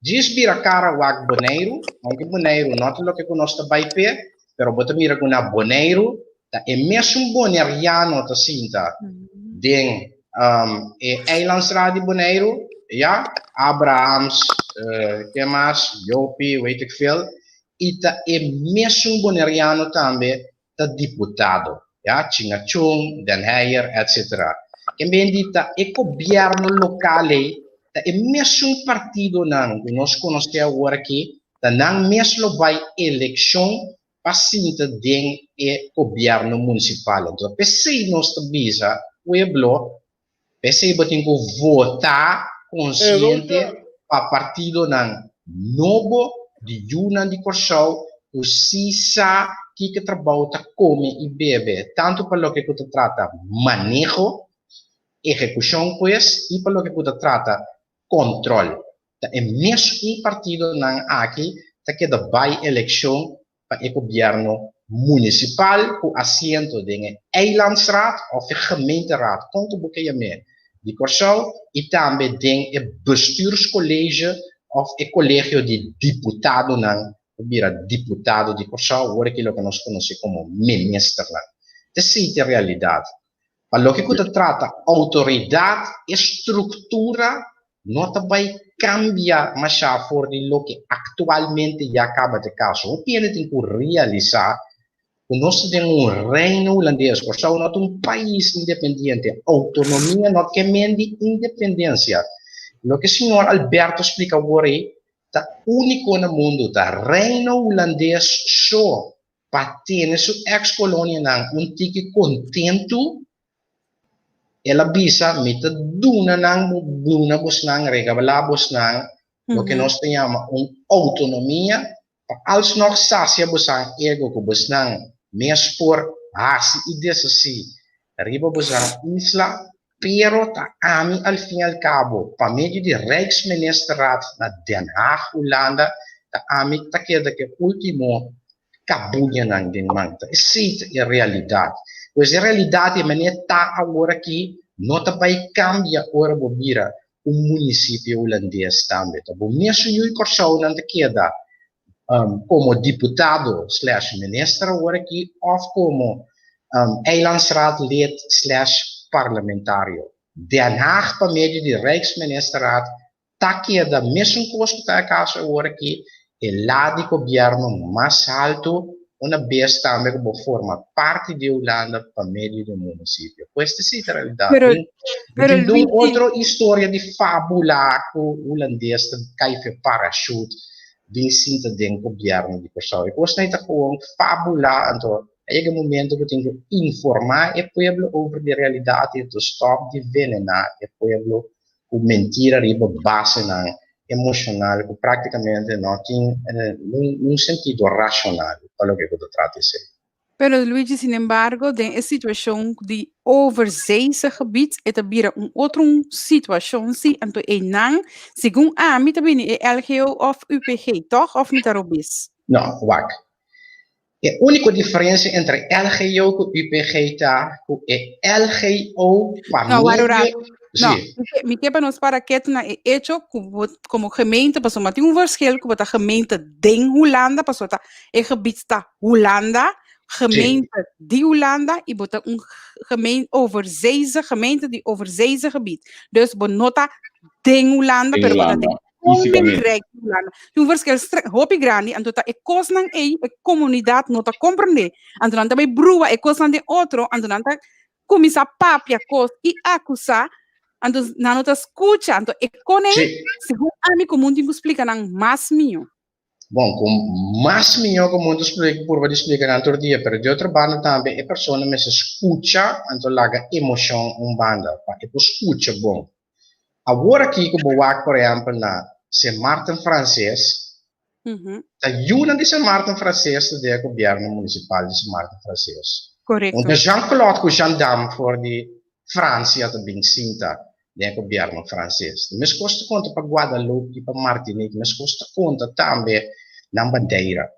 Djis bira kara wak Boneiru, aunke Boneiru no ta loke ku nos ta bai p'e, pero bo ta mira ku na Boneiru ta e mesun boneriano ta sinta den e eilandsraad di Boneiru, ya, Abrahams, ke mas, Jopie, weet ik veel, i ta e mesun boneriano tambe ta diputado, ya, Chinga Chung, Den Heyer, etc. En ben di ta e gobierno local ei, ta e mesun partidonan ku nos konosé awor aki, ta nan mes lo bai elekshon pa sinta den e gobierno municipal. Entonces p'esei nos ta bisa pueblo, p'esei bo tin ku vota konsiente pa partidonan nobo di yunan di Kòrsou ku si sa kiko trabou ta kome i bebe, tantu pa loke ku ta trata maneho, ehekushon pues, i pa loke ku ta trata kòntròl. Ta e mesun partidonan aki ta keda bai elekshon pa e gobièrnu munisipal ku asiento den e eilandsraad òf e gemeenteraad, kon ku bo ke yam'é, di Kòrsou i tambe den e bestuurscollege òf e kolegio di diputadonan ku bira diputado di Kòrsou, awor aki loke nos konosé komo ministernan. Esei ta e realidat. Pa loke ku ta trata outoridat, e struktura no ta bai kambia mashá for di loke aktualmente ya kaba ta e kaso. Hopi hende tin ku realisá ku nos ta den un Reino Hulandes. Kòrsou no ta un pais independiente. Outonomia no ke men di independensia. Loke señor Alberto splika awor ei ta úniko na mundu, ta Reino Hulandes so pa tene su ex kolonianan un tiki kontentu, el a bisa, Mi ta duna nan, duna bosnan, regalá bosnan loke nos ta yama un outonomia. Pa alsnog sasia bosan ego ku bosnan mes por hasi i deshasí riba bosan isla, pero ta ami al fin al kabo, pa medio di Rijksministerraad na Den Haag, Hulanda, ta ami ta keda ku e último kabuyanan den man. Ta esei ta e realidat. Pues e realidat e manera ta awor aki no ta bai kambia ora bo bira un munisipio hulandes tambe. Ta bo mesun yu i Kòrsounan ta keda komo diputado slash minister awor aki òf komo eilandsraadlid slash parlamentario. Den Haag pa medio di Rijksministerraad ta keda mesun kos ku ta e kaso awor aki, e la di gobièrnu mas haltu una bes tambe ku bo forma parti di Hulanda pa medio di un munisipio. Pues ta esei ta realidat. Pero, Tin pero tin dun Luigi, otro historia di fabula ku hulandes ta kai fe parashut bin sinta den gobièrnu di Kòrsou. E kosnan ei ta gewoon fabula, anto a yega e momento ku tin ku informá e pueblo over di realidat i anto stòp di venená e pueblo ku mentira riba basenan emoshonal ku práktikamente no tin un sentido rashonal pa loke ku ta trata esei. Pero Luigi, sin embargo, den e situashon di overzeese gebied e ta bira un otro un situashon si, anto einan, segun ami ta bini e LGO of UPG, tòg? Of mi ta robes? No, wak. E úniko diferensia entre LGO ku UPG ta ku e LGO pa No, wak un medio rato. No, Sí. mi ke pa nos para ketu na e echo ku bo komo gemeente, pasobra tin un verschil ku bo ta gemeente den Hulanda, pasobra ta e gebied ta Hulanda, Sí. gemeente di Hulanda i bo ta un gemeen overzeese, gemeente di overzeese gebied. Dus bo no ta den Hulanda, Den pero bo ta den Hulanda, físikamente. Koninkrijk di Hulanda. Tin un verschil hopi grandi, anto ta e kosnan ei e komunidat no ta komprendé. Anto nan ta bai brua e kosnan den otro, anto nan ta kuminsá papia kos i akusá, anto nan no ta skucha. Anto e kon ei, Sí. segun ami, komun tin ku splika nan mas mihó. Bon, ku mas mihó ku mundu splika, purba di splika nan tur dia, pero di otro banda tambe e persona mester skucha, anto laga emoshon un banda pa e por skucha bon. Awor aki ku bo wak por ehèmpel na Sint Maarten Franses, ta yunan di Sint Maarten Franses ta den e gobièrnu munisipal di Sint Maarten Franses. Korekto. Unda Jean Claude ku Jean Dam for di Fransia ta bin sinta den e gobièrnu franses. Meskos ta konta pa Guadalupe i pa Martinique, meskos ta konta tambe nan bandera.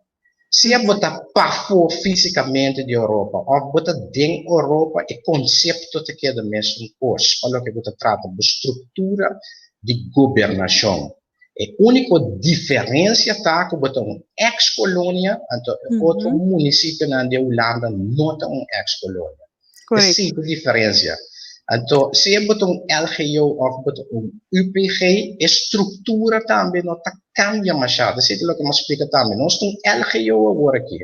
Sea bo ta pafó físikamente di Europa òf bo ta den Europa, e konsepto ta keda mesun kos pa loke ku ta trata bo struktura di gobernashon. E úniko diferensia ta ku bo ta un eks-kolonia, anto e otro munisipionan di Hulanda no ta un eks-kolonia. Esei ta diferensia. Anto, sea bo ta un LGO òf bo ta un UPG, e struktura tambe no ta kambia mashá. Esei ta loke mi a splika tambe. Nos ta un LGO awor aki.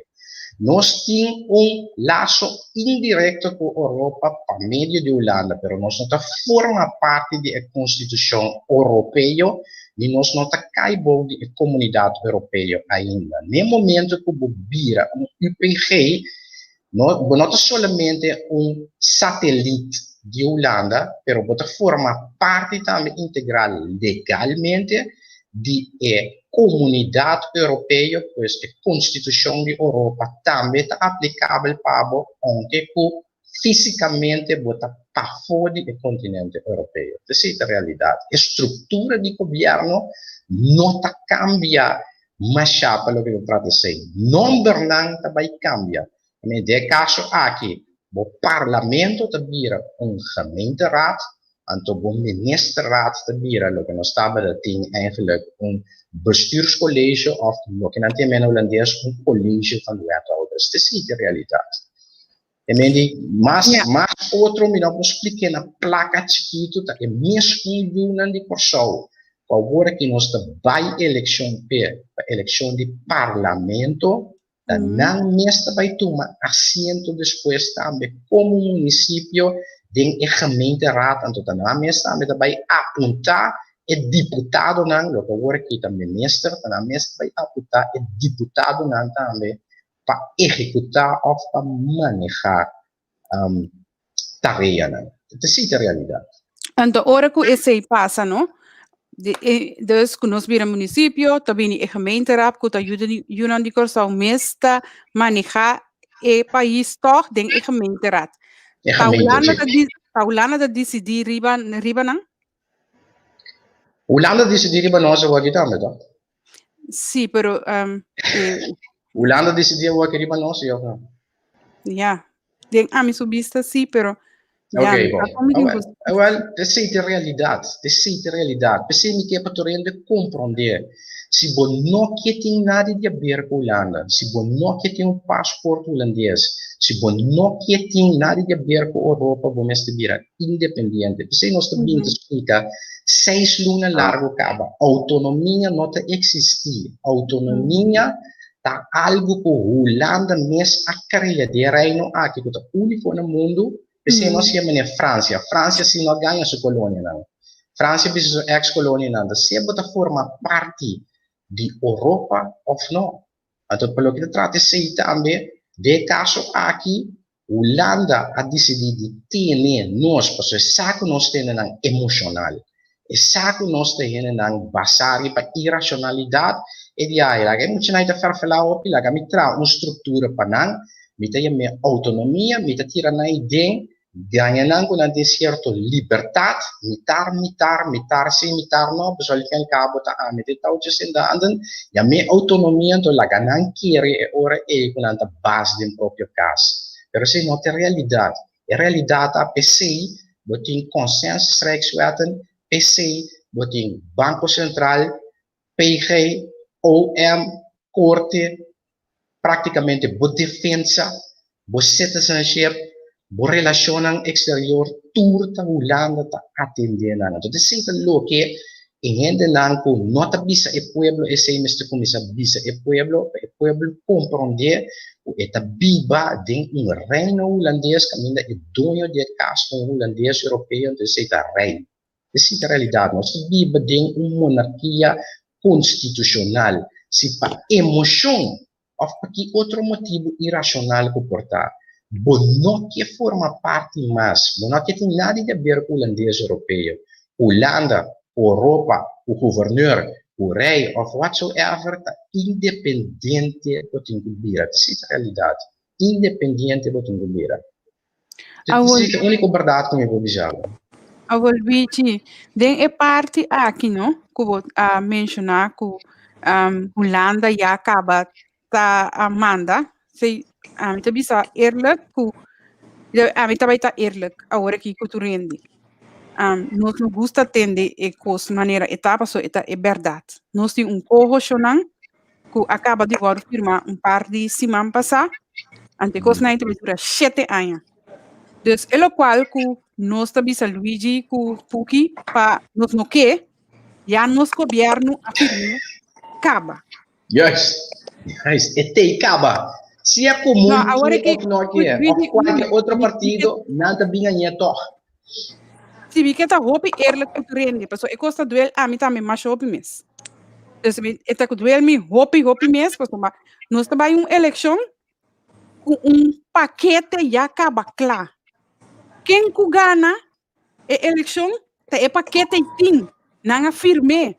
Nos tin un laso indirekto ku Oropa pa medio di Hulanda, pero nos no ta forma parti di e konstitushon oropeo ni nos no ta kai bou di e komunidat europeo ainda. N'e momento ku bo bira un UPG, No, bo no ta solamente un satelit di Hulanda, pero bo ta forma parti tambe integral legalmente di e Comunidad Europeo, pues e Constitucion di Europa tambe ta aplicabel pa bo, aunke cu fisicamente bo ta pafó di e continente Europeo. Esey ta realidad. E structura di gobierno no ta cambia Mashá pa loke ta trata esei. Nombernan ta bai kambia. I den e kaso aki bo parlamento ta bira un gemeenteraad, anto bo ministerraad ta bira loke nos tabata tin eigenlijk un bestuurscollege of loke nan ta yama na hulandes un college van wethouders. Esei ta e realidat. E men di, mas, mas otro mi no por splik'é na plaka chikitu, ta e mesun yunan di Kòrsou ku awor aki nos ta bai elekshon p'e, pa elekshon di parlamento, ta nan mes ta bai tuma asiento despues tambe komo munisipio den e gemeenteraad, anto ta nan mes tambe ta bai apuntá e diputadonan, loke awor aki ta minister, ta nan mes ta bai apuntá e diputadonan tambe pa ehekutá òf pa manehá tareanan. Ta esei ta realidat. Anto ora ku esei pasa no, De, e, dus ku nos bira munisipio, ta bini e gemeenteraad ku ta yuda di, yunan di Kòrsou mes ta manehá e pais tòg den e gemeenteraad. E Ta gemeente, Hulanda sí. ta di, ta Hulanda ta disidí riba, riba nan? Hulanda disidí riba nos awor aki tambe, tòg? Sí, pero um, e, Hulanda disidí awor aki riba nos, sí òf no? Ja, den ami su bista sí, pero ja, Ok, mi bon. ta komi Ah, tin wel, bus. ah, wel, esei ta e realidat. Esei ta e realidat. P'esei mi ke pa tur hende komprondé. Si bo no ke tin nada di haber ku Hulanda, si bo no ke tin un pasport hulandes, si bo no ke tin nada di haber ku Europa, bo mester bira independiente. P'esei nos ta bin ta splika seis luna largu kaba, outonomia no ta eksistí. Outonomia ta algu ku Hulanda mes a krea den e reino aki ku ta úniko na mundu, p'esei nos yama ne Fransia. Fransia si no a gaña su kolonianan. Fransia bisa su eks kolonianan ta sea bo ta forma parti di Oropa òf no. Anto pa loke ta trata esei tambe, den e kaso aki Hulanda a disidí di tene nos pasobra e sa ku nos ta hendenan emoshonal, e sa ku nos ta hendenan basá riba irashonalidat, e di ai laga e muchanan ta fèrfelá hopi, laga mi traha un struktura pa nan, mi ta yam'é outonomia, mi ta tira nan aden, gaña nan ku nan tin sierto libertat, mitar mitar, mitar si mitar no, pasobra al fin al kabo ta ami ta e touwtje sentá anden, Yam'é outonomia anto laga nan kere e ora ei ku nan ta bas den propio kas. Pero esei no ta e realidat. E realidat ta p'esei bo tin Consensusrijkswetten, p'esei bo tin Banko Sentral, PG, OM, Korte, práktikamente bo defensa, bo citizenship, bo relashonnan eksterior tur ta Hulanda ta atendé nan. Anto esei ta loke e hendenan ku no ta bisa e pueblo esei mester kuminsá bisa e pueblo pa e pueblo komprondé ku e ta biba den un reino hulandes kaminda e doño di e kas ta un hulandes europeo anto esei ta rei. Esei ta realidat. Nos ta biba den un monarkia konstitushonal. Si pa emoshon òf pa ki otro motibu irashonal ku por ta, bo no ke forma parti mas, bo no ke tin nada di haber ku hulandes europeo, Hulanda, Oropa, ku guverneur, ku rei òf whatsoever, ta independiente bo tin ku bira. Esei ta realidat. Independiente bo tin ku bira. Awor, Esei ta e úniko bèrdat ku mi por bisa bo. Awor Luigi, den e parti aki no, ku bo a menshoná ku Hulanda ya kaba ta a manda, si ami ta bisa eerlijk ku ami ta bai ta eerlijk awor aki ku tur hende. Nos no gusta tende e kos manera e ta pasobra e ta e bèrdat. Nos tin un koho-shonnan ku a kaba di wòrdu firmá un par di siman pasá, ante kosnan ei ta bai dura shete aña. Dus e lokual ku nos ta bisa Luigi ku Puki pa nos no ke, ya nos gobièrnu a firm'é kaba. Juist, juist, e tei kaba. Sea komun No, awor ke ke òf no ke, òf Luigi, kualke otro mi, mi ke partido, nan ta bin aña tòg. Si mi ke ta hopi eerlijk ku tur hende, pasobra e kos ta duel ami tambe masha hopi mes. Dus mi, e ta duel mi hopi hopi mes, pasobra nos ta bai un elekshon ku un pakete ya kaba kla. Ken ku gana e elekshon ta e pakete i tin, nan a firm'é.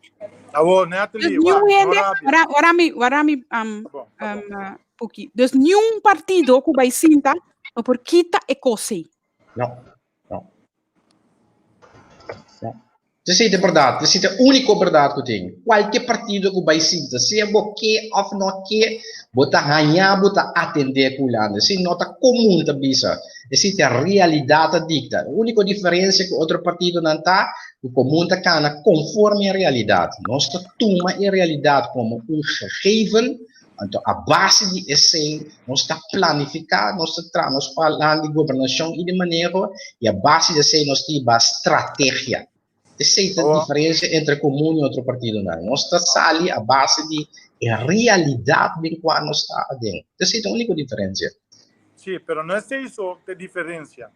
Awor, Dus Natalie, niun wak, no hende, rabia. wara, wara mi, wara mi, um, Tá bom, tá um, bom. uh, Puki. Dus niun partido ku bai sinta no por kita e kos ei. No, no. No. Esei ta bèrdat, esei ta e úniko bèrdat ku tin. Kualke partido ku bai sinta, sea bo ke òf no ke, bo ta haña bo ta atendé ku Hulanda. Esei no ta komun ta bisa, esei ta realidat ta dikta. E úniko diferensia ku otro partidonan ta ku komun ta kana konforme e realidat. Nos ta tuma e realidat komo un gegeven. Anto a base di esei nos ta planifiká, nos ta traha nos plan di gobernashon i di maneho i a base di esei nos ta hiba strategia. Esei ta diferensia entre Komun i otro partidonan. Nos ta sali a base di e realidat den kua nos ta aden. Esei ta úniko diferensia. Sí, pero no esei so ta e diferensia.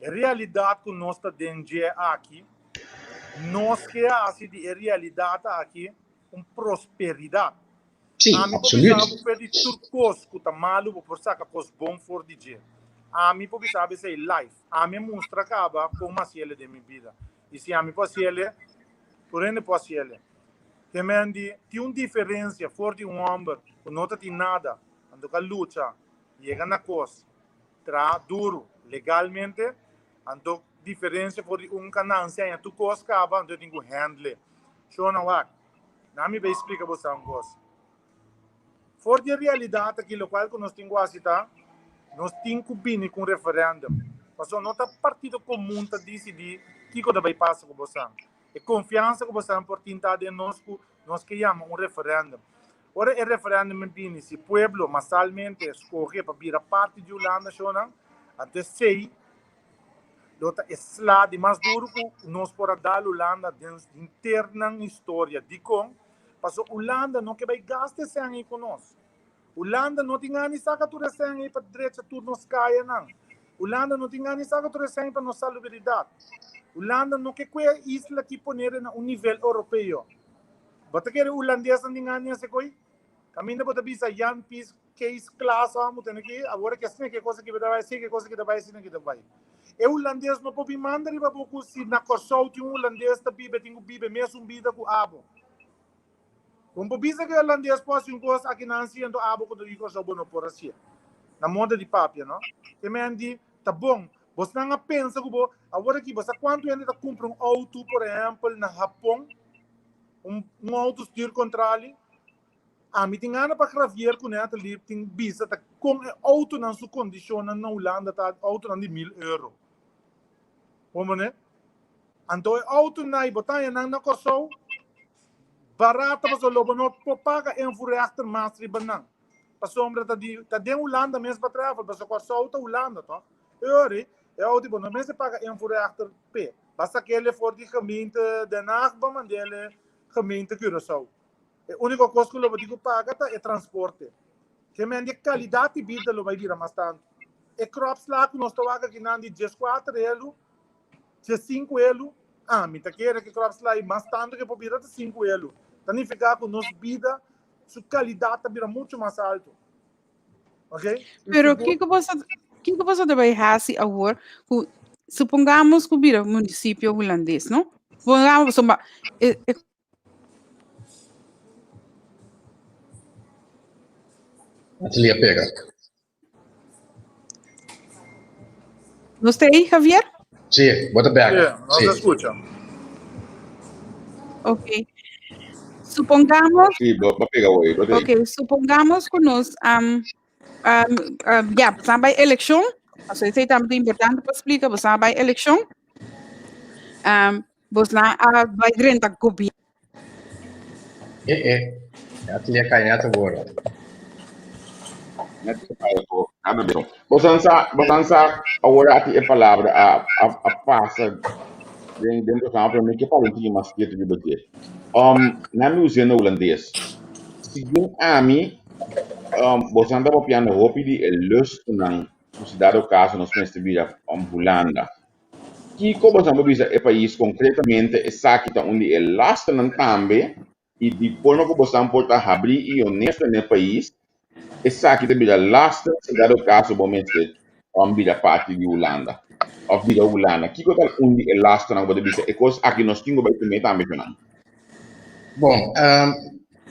E realidat ku nos ta den dje aki, nos ke hasi di e realidat aki un prosperidat. Sí, Ami por absoluut. bisa bo fe di tur kos ku ta malu bo por saka kos bon for di dje. Ami por bisa bo esei live. Ami a mustra kaba kon mi hasiele den mi bida. I si ami por hasiele, Tur hende por hasiele. Te men di tin un diferensia for di un hòmber ku no ta tin nada, anto ka lucha, yega na kos, traha duru legalmente, anto diferensia for di un ka nanse haña tur kos kaba, anto e tin ku handle. Shona wak, na mi bay splika boso un kos. For di e realidat aki lokual ku nos tin ku hasi ta, nos tin ku bini ku un referèndum. Pasobra no ta Partido Komun ta disidí kiko ta bai pasa ku bosan. E konfiansa ku bosan por tin ta den nos ku nos ke yama un referèndum. Ora e referèndum a bini, si pueblo masalmente skohe pa bira parti di Hulanda shownan, anto esei lo ta e sla di mas duru ku nos por a dal Hulanda den henter nan historia. Dikon? Pasobra Hulanda no ke bai gasta e sèn ei ku nos. Hulanda no tin gana di saka tur e sèn ei pa drecha tur nos kayanan. Hulanda no tin gana di saka tur e sèn pa nos salubridat. Hulanda no ke kue e isla aki ponere na un nivel europeo. Bo ta kere hulandesnan tin gana di hasi koi? Kaminda bo ta bisa Jan Pies Kees Klaas amo tene ki awor ke asina ke kos aki ta bai asina ke kos aki ta bai asina ki ta bai. E hulandes no por bin manda riba bo ku si na Kòrsou tin un hulandes ta biba e tin ku biba e mesun bida ku abo. Bo no por bisa ku e hulandes por hasi un kos aki nan hasi anto abo ku ta di Kòrsou bo no por hasié. Na moda di papia no. Te men di ta bon bosnan a pensa ku bo awor aki bo sa kuantu hende ta kumpra un outo por ehèmpel na Hapon un un outo stuur kontrali Ami tin gana pa Javier ku Natalie tin bisa ta kon e outonan su kondishonnan na Hulanda ta, outonan di mil euro. Bon mane? Anto e outonan ei bo ta haña nan na Kòrsou barata pasobra lo bo no por paga invoerrechter mas riba nan. Pasobra ta di ta den Hulanda mes pa travel pasobra Kòrsou ta Hulanda tòg. E ora ei e outo bo no mester paga invoerrechter p'e. Basta kele for di gemeente Den Haag bo mand'e gemeente Curaçao. E úniko kos ku lo bo tin ku paga ta e transporte. Ke men di e kalidat di bida lo bai bira mas tantu. E kropsla ku nos ta wak akinan di dieskuater elu, diesinku elu, ah, mi ta kere ku e kropsla ei mas tantu ku e por bira ta sinku elu. Ta nifiká ku nos bida su kalidat ta bira muchu mas altu. Ok? Pero kiko boso, kiko boso ta bai hasi awor ku supongamos ku bira munisipio hulandes, no? Supongamos, pasobra e, e Natalia pega. Nos ta ahí, Javier? Sí, bo ta bek. Sí, nos Sí. ta escucha. Ok. Supongamos, Sí, bo, bo pega hoy, bo te ok, supongamos ku nos um, um, um, ya, bosan bai elekshon, paso esei tambe ta importante pa splika, bosan bai elekshon, um, Bosnan a bai drenta gobierno. Eh eh, Natalie a kai net awor. Net Bosan sa, bosan sa awor ati e palabra a a a pasa den den programa pero mi ke papia un tiki mas ketu riba dje. Um, nan mi us'é na hulandes. Segun ami, um, bosan ta papiando hopi di e lustunan ku si dado kaso nos mester bira um Hulanda. Kiko boso por bisa e pais konkretamente esaki ta un di e lasternan tambe i di forma ku boso por ta habrí i honesto na e pais esaki ta bira laster si dado kaso bo mester bira parti di Hulanda òf bira Hulanda. Kiko ta un di e lasternan ku bo ta bisa e kos aki nos tin ku bai kuné tambe shonnan? Bon,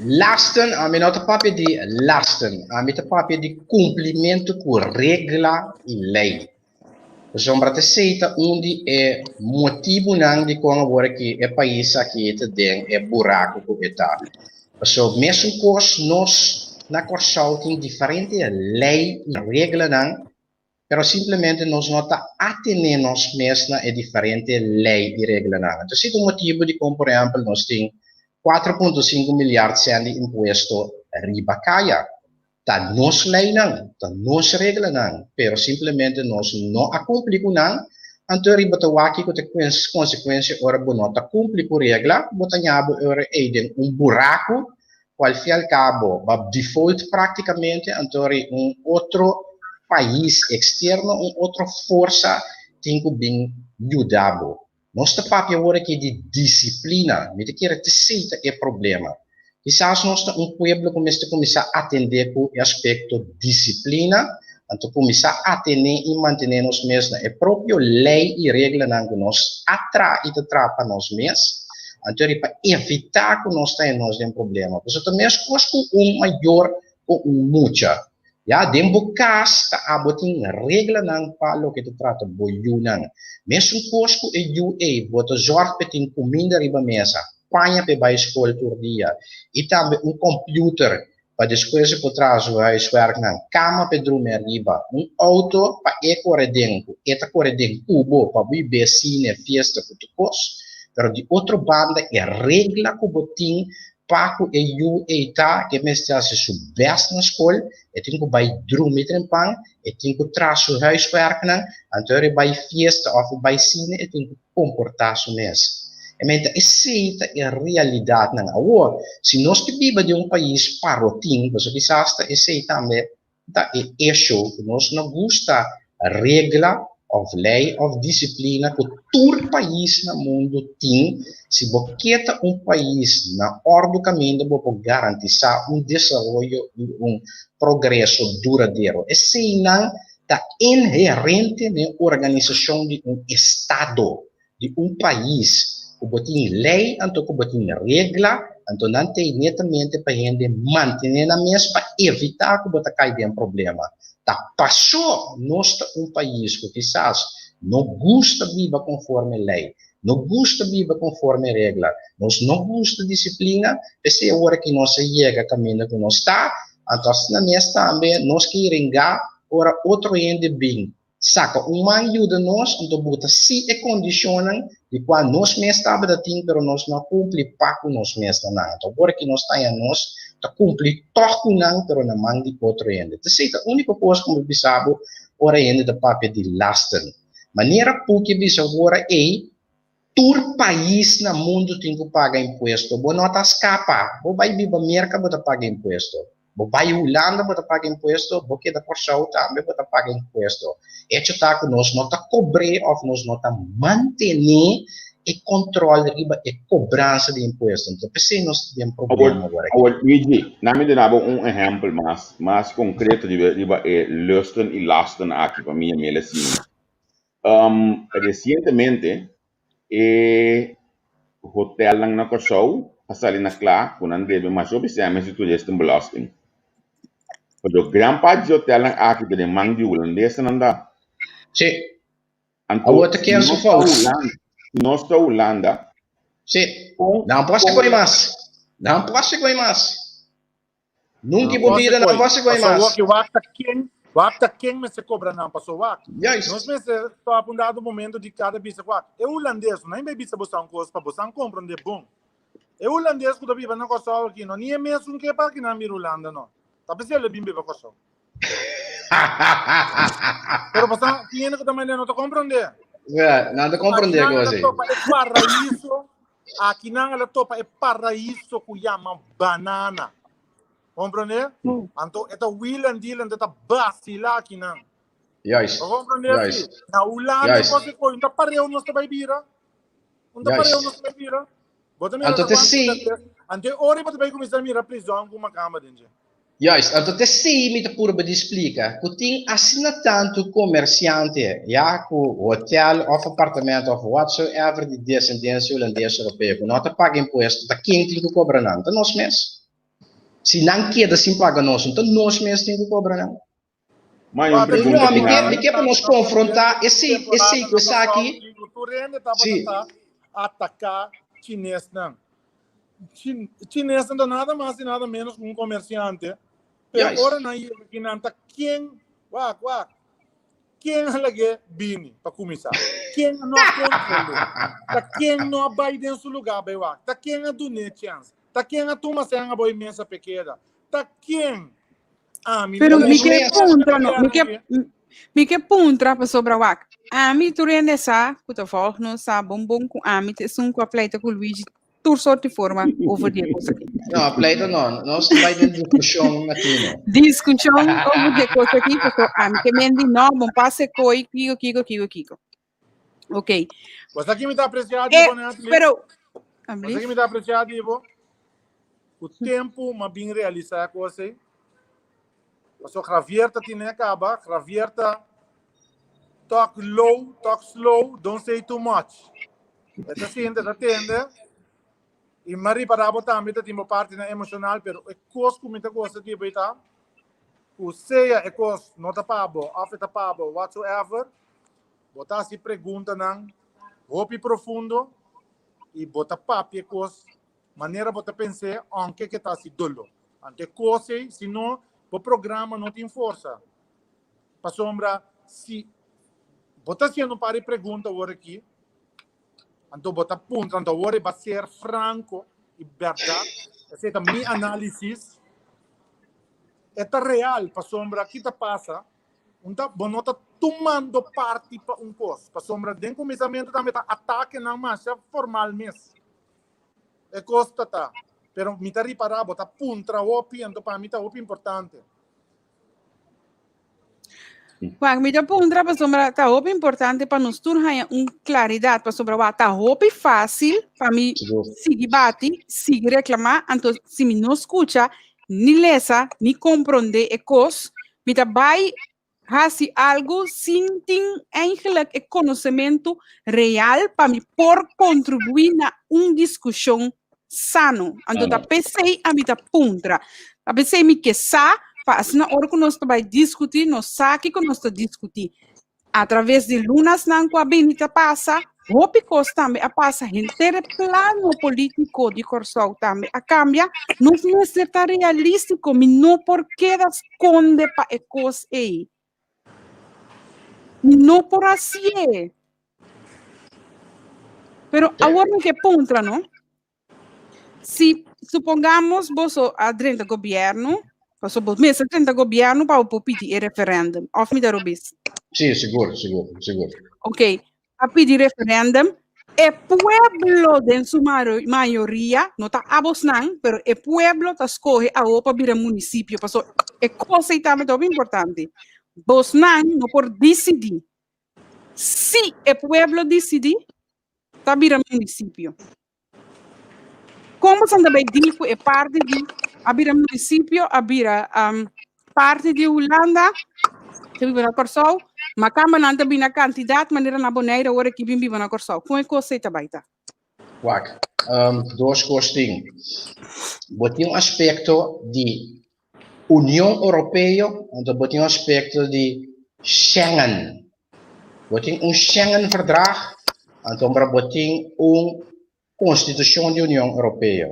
lasten, ami no ta papia di lasten, ami ta papia di kumplimentu ku regla i lei. Pasobra ta esei ta un di e motibunan dikon awor aki e pais aki ta den e buraku ku e ta. Pasobra mesun kos nos na Kòrsou tin diferente lei i reglanan, pero simplemente nos no ta atené nos mes na e diferente lei i reglanan. Anto esei ta un motibu dikon por ehèmpel nos tin 4.5 milyard sèn di impuesto riba kaya. Ta nos leinan, ta nos reglanan, pero simplemente nos no a cumpli cu nan, anto riba ta wak kico ta e consecuencia ora bo no ta cumpli cu regla, bo ta ña bo ora ey den un buraco cu al fin al cabo ba default practicamente, anto ora ey un otro pais externo, un otro forsa tin cu bin yuda bo. Nos ta papia awor aki di disiplina. Mi ta kere t'esei ta e problema. Kisas nos ta un pueblo ku mester kuminsá atendé ku e aspekto disiplina, anto kuminsá atené i mantené nos mes na e propio lei i reglanan ku nos a traha i ta traha pa nos mes. Anto pa evitá ku nos ta nos den problema. Pasobra ta meskos ku un mayor ku un mucha. Ya, den bo kas ta abo tin reglanan pa loke ta trata bo yunan. Mesun kos ku e yu ei, bo ta zòrg pa e tin kuminda riba mesa, paña pa e bai skol tur dia i tambe un kòmpiuter pa despues e por traha su huiswerknan, kama pa e drumi ariba, un outo pa e kore den ku e ta kore den ku bo pa bo i be sine, fiesta ku tur kos. Pero di otro banda e regla ku bo tin Pa ku e yu ei ta ke mester hasi su bèst na skol, e tin ku bai drumi trempan, e tin ku traha su huiswerknan, anto ora e bai fiesta òf e bai sine e tin ku komportá su mes. E menta esei ta e realidatnan. Awor, si nos ke biba den un pais parotin, pasobra kisas ta esei tambe ta e esho ku nos no gusta regla òf lei òf disiplina ku tur pais na mundu tin, si bo ke ta un pais na òrdu kaminda bo por garantisá un desaroyo i un progreso duradero. Eseinan ta inherente den organisashon di un estado. di un pais ku bo tin lei anto ku bo tin regla, anto nan t'ei netamente pa hende mantené nan mes pa evitá ku bo ta kai den problema. Ta pasó nos ta un pais ku kisas no gusta biba konforme lei, no gusta biba konforme regla, nos no gusta disiplina, p'esei awor aki nos a yega kaminda ku nos ta, anto asina mes tambe nos ke ringá ora otro hende bin Saka un man yuda nos, anto bo ta si e kondishonnan di kua nos mes tabata tin pero nos no a kumpli pa ku nos mes na nan. Anto awor ki nos ta haña nos ta kumpli tòg ku nan pero na man di otro hende. T'esei ta úniko kos ku mi bisa bo ora hende ta papia di lasten. Manera Puki a bisa awor ei, Tur pais na mundu tin ku paga impuesto. Bo no ta skapa. Bo bai biba Merka bo ta paga impuesto. Bo bai Hulanda bo ta paga impuesto. Bo keda Kòrsou tambe bo ta paga impuesto. Echo ta ku nos no ta kobr'é òf nos no ta mantené e kòntròl riba e kobransa di impuesto. Anto p'esei nos ta den problema awor aki. Awor, Luigi, na mi duna bo un ehèmpel mas mas konkreto riba riba e lusten i lasten aki pa mi yam'el asina. Resientemente e hotelnan na Kòrsou a sali na kla ku nan debe mas hopi sèmes di toeristenbelasting. Pero gran parti di hotelnan aki ta den man di hulandesenan ta. Sí. Anto Awor ta si ken su nos ta fout. Hulanda, si nos ta Hulanda, Sí. kon Nan por hasi kon koi mas. Nan por hasi koi mas. Nunca Nan bo por bida hasi nan koi. por hasi koi Paso mas. wak wak ta ken, wak ta ken mester kobra nan. Paso wak. Juist. Nos mester stop un dado momento di kada bisa wak. E hulandes, no bay bisa bosan un kos pa bosan komprende bon. E hulandes ku ta biba na Kòrsou aki no ni e mesun ke pa kinan bira Hulanda no. Ta p'esei el a bin biba Kòrsou. Pero bosan tin hende ku ta mende no ta komprende. Ja, nan ta komprende Akinan el a kos ei. topa e paraiso. Akinan el a topa e paraiso ku yama banana. Comprende? Anto e ta wheel and deal anto e ta basila akinan. Juist. Bo comprende Juist. si? Na Hulanda Juist. kos e koi, un ta pareu nos ta bai bira. Un ta pareu Juist. nos ta bai bira. Bo ta mira Anto ta te kwantu si. ta tres. Anto e ora bo ta bai kuminsá mira prizòn ku makamba den dje. Juist, anto te si mi ta purba di splika ku tin asina tantu komersiante ya ku hotel òf apartamento òf whatsoever di desendensia hulandes europeo ku no ta paga impuesto, ta ken tin ku kobra nan? Ta nos mes. Si nan keda sin paga nos, ta nos mes tin ku kobra nan. Ma un Wak, pregunta No, mi ku ke, nan. mi ke pa nos konfrontá esei, esei temporada ku na Kòrsou esaki. ku tur hende tabata Sí. ta ataká chinesnan. Chin, chinesnan ta nada mas i nada menos ku un komersiante. Pero Juist. ora nan yega aki nan ta ken, wak, wak, ken a lag'é bini pa kuminsá? Ken no a kontrol'é? Ta ken no a bai den su lugá bai wak? Ta ken a dun'é chèns? Ta ken a tuma sèn abo i mesa p'e keda? Ta ken? Ami Pero no mi Nos ke mes. puntra no, mi ke mi ke puntra pasobra wak. Ami tur hende sa ku ta volg nos sa bon bon ku ami ta esun ku a pleita ku Luigi tur soort di forma over di e kos aki. No, pleita no. Nos ta bai den diskushon latino. Diskushon over di e kos aki pasobra ami ke men di no, bon pasa e koi kiko kiko kiko kiko. Ok. Basta ki mi ta apreciá di Eh, bo, Natalie. pero Basta ki mi ta apreciá di bo. Ku tempu m'a bin realisá e kos ei. Paso Javier ta tine kaba. Javier ta talk low, talk slow, don't say too much. E ta sinta, ta tende. I m'a ripará bo tambe ta tin bo partinan emoshonal, pero e kos ku mi ta gosta di bo ta ku sea e kos no ta pa bo òf e ta pa bo whatsoever, bo ta hasi preguntanan hopi profundo i bo ta papia e kos manera bo ta pens'é ounke ke ta hasi dolo. Anto e kos ei, si no, bo programa no tin forsa. Pasobra si bo ta hasiendo un par di pregunta awor aki, Anto bo ta puntra, anto awor e ba ser franco y berdad. Esey ta mi análisis. E ta real, pasobra ki ta pasa? Un ta, bo no ta tumando parti pa un cos. Pasobra den cuminsamentu tambe ta atakenan masha formal mes. E cos ta ta. Pero mi ta ripara, bo ta puntra hopi, anto pa mi ta hopi importante. Wak, mi ta puntra pasobra ta hopi importante pa nos tur haña un klaridat pasobra wak ta hopi fásil pa mi sigui bati, sigui reklamá, anto si mi no skucha, ni lesa, ni komprondé e kos, mi ta bai hasi algu sin tin eigenlijk e konosementu real pa mi por kontribuí na un diskushon sano. Anto ta p'esei ami ta puntra. Ta p'esei mi ke sa, pa asina ora ku nos ta bai diskutí, nos sa kiko nos ta diskutí. A traves di lunasnan ku a bini ta pasa, hopi kos tambe a pasa, henter e plano polítiko di Kòrsou tambe a kambia. Nos mester ta realístiko, mi no por keda skonde pa e kos ei. Mi no por hasié. Pero awor mi ke puntra, no? Si supongamos boso a drenta gobierno, paso bo mester drenta gobierno pa bo por pidi e referendum, of mi ta robes? Sí, sigur, sigur, sigur. Ok, a pidi referendum, e pueblo den su mayoria, no ta abosnan, pero e pueblo ta skohe awo pa bira municipio, paso e cosa ei tambe ta hopi importante. Bosnan no por disidí. Si e pueblo disidí, ta bira municipio. Kon boso ta bai deal ku e parti di a bira municipio, a bira um, parti di Hulanda, ta biba na Kòrsou, ma kamba nan ta bini na kantidat manera na Bonaire ora ki bin biba na Kòrsou. Kon e kos ei ta bai ta? Wak, um, dos kos tin. Bo tin un aspekto di Union Europeo, anto bo tin un aspekto di Schengen. Bo tin un Schengen-verdrag, anto bo tin un Konstitushon di Union Europeo.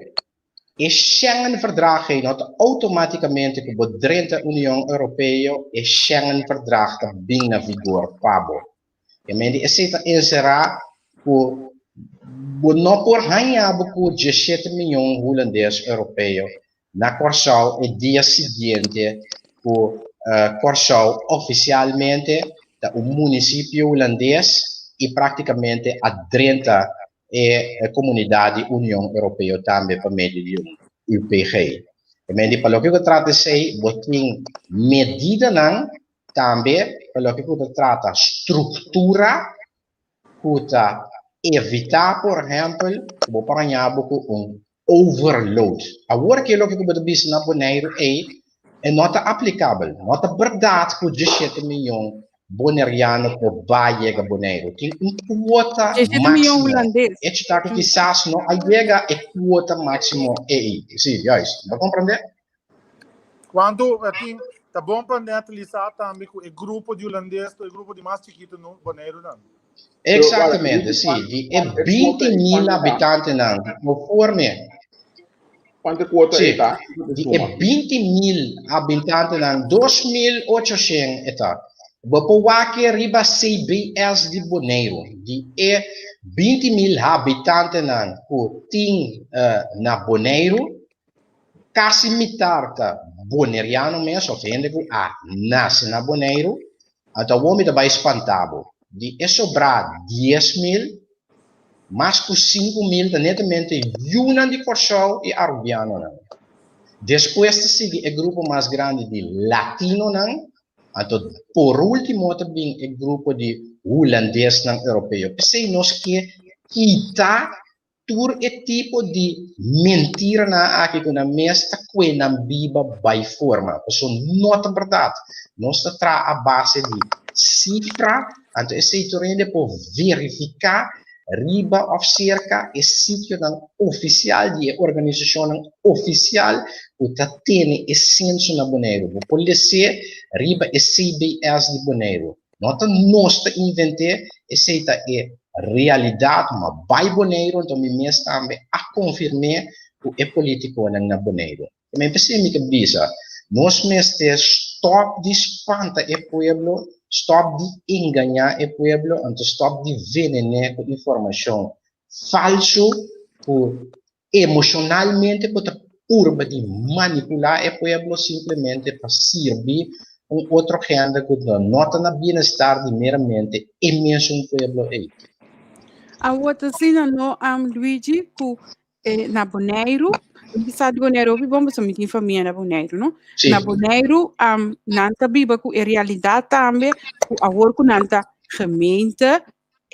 E Schengen-verdrag ei no ta outomátikamente ku bo drenta Union Europeo e Schengen-verdrag ta bin na vigor pa bo. E mende esei ta enserá ku bo no por haña bo ku diesshete mion hulandes europeo na Kòrsou e dia siguiente ku Kòrsou ofisialmente ta un munisipio hulandes i práktikamente a drenta e komunidat di Union Europeo tambe pa medio di un UPG. E mende pa loke ku ta trata esei bo tin medidanan tambe pa loke ku ta trata struktura ku ta evitá por ehèmpel ku bo por haña bo ku un overload. Awor ke loke ku bo ta bisa na Boneiru ei e no ta aplikabel. No ta bèrdat ku diesshete miyon boneriano por bai yega Boneiru. Tin un kuota Diesshete miyon máksimo. hulandes. Echo ta ku kisas no a yega e kuota máksimo ei. Sí, juist. Bo komprendé? Kuantu tin ta bon pa Natalie sa tambe ku e grupo di hulandes ta e grupo di mas chikitu no Boneiru nan. Exactamente, sí. Di e 20 mil habitantenan conforme. Kuantu kuota Sí, e ta? di e 20 mil habitantenan, 2800 e ta. Bo por wak riba CBS di Boneiru, di e 20 mil habitantenan ku tin na Boneiru, Kasi mitar ta boneriano mes of hende ku a nase na Boneiru, anto awor mi ta bai spanta bo. Di e sobrá 10,000, mas ku 5,000 ta netamente yunan di Kòrsou i arubianonan. Despues ta sigui e grupo mas grandi di latinonan, anto por último ta bin e grupo di hulandesnan europeo. P'esei nos ke kita Tur e tipo di mentiranan aki ku nan mes ta kue nan biba bai forma, paso no ta bèrdat. Nos ta traha a base di sifra, anto esei tur hende por verifiká. riba òf serka e sitionan ofisial di e organisashonnan ofisial ku ta tene e senso na Boneiru. Bo por les'é riba e CBS di Boneiru. No ta nos ta invent'é, esei ta e realidat. Ma bai Boneiru, anto mi mes tambe a konfirm'é ku e polítikonan na Boneiru. Mi p'esei mi ta bisa, nos mester stòp di spanta e pueblo, stòp di engañá e pueblo, anto stòp di venen'é ku informashon falsu ku emoshonalmente ku ta purba di manipulá e pueblo simplemente pa sirbi un otro hende ku no ta na bienestar di meramente e mesun pueblo ei. Awor ta asina no, Luigi, ku eh, na Boneiru, mi sa di Boneiru hopi bon, pasobra mi tin famia na Boneiru, no? Sí. Na Boneiru, um, nan ta biba ku e realidat tambe, ku awor ku nan ta gemeente,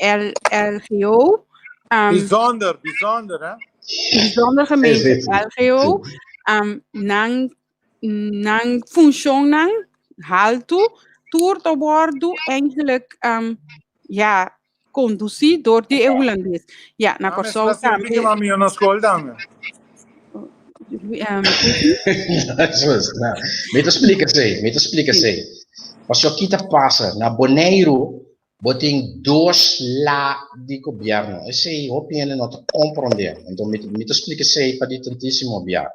L, LGO, um, Bijzonder, bijzonder, hè? bijzonder gemeente Sí, sí, sí. LGO, um, nan, nan funshonnan haltu, tur ta wordu eigenlijk, um, ja, Kondusí dor di e hulandes. Ya, na Kòrsou tambe. Mami mami na skol tambe. Mi ta splika esei, mi ta splika esei. Pasobra ki ta pasa? Na Boneiru bo tin dos la di gobièrnu. Esei hopi hende no ta komprondé. Anto mi ta splika esei pa di tantísimo bia.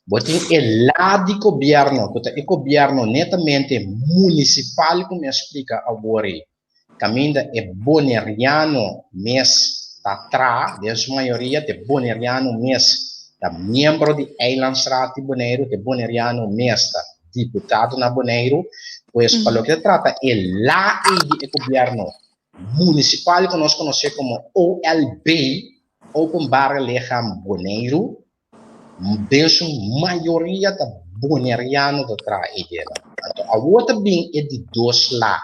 Bo tin e la di gobièrnu ku ta e gobièrnu netamente munisipal ku mi a splika awor ei. Kaminda e boneriano mes ta traha, den su mayoria t'e boneriano mes ta miembro di Eilandsraad di Boneiru, t'e boneriano mes ta diputado na Boneiru. Pues pa loke ta trata e la ei di e gobièrnu munisipal ku nos konosé komo OLB, Openbare Lichaam Boneiru, Den su mayoria ta boneriano ta traha e ideanan. Anto awor ta bin e di dos la.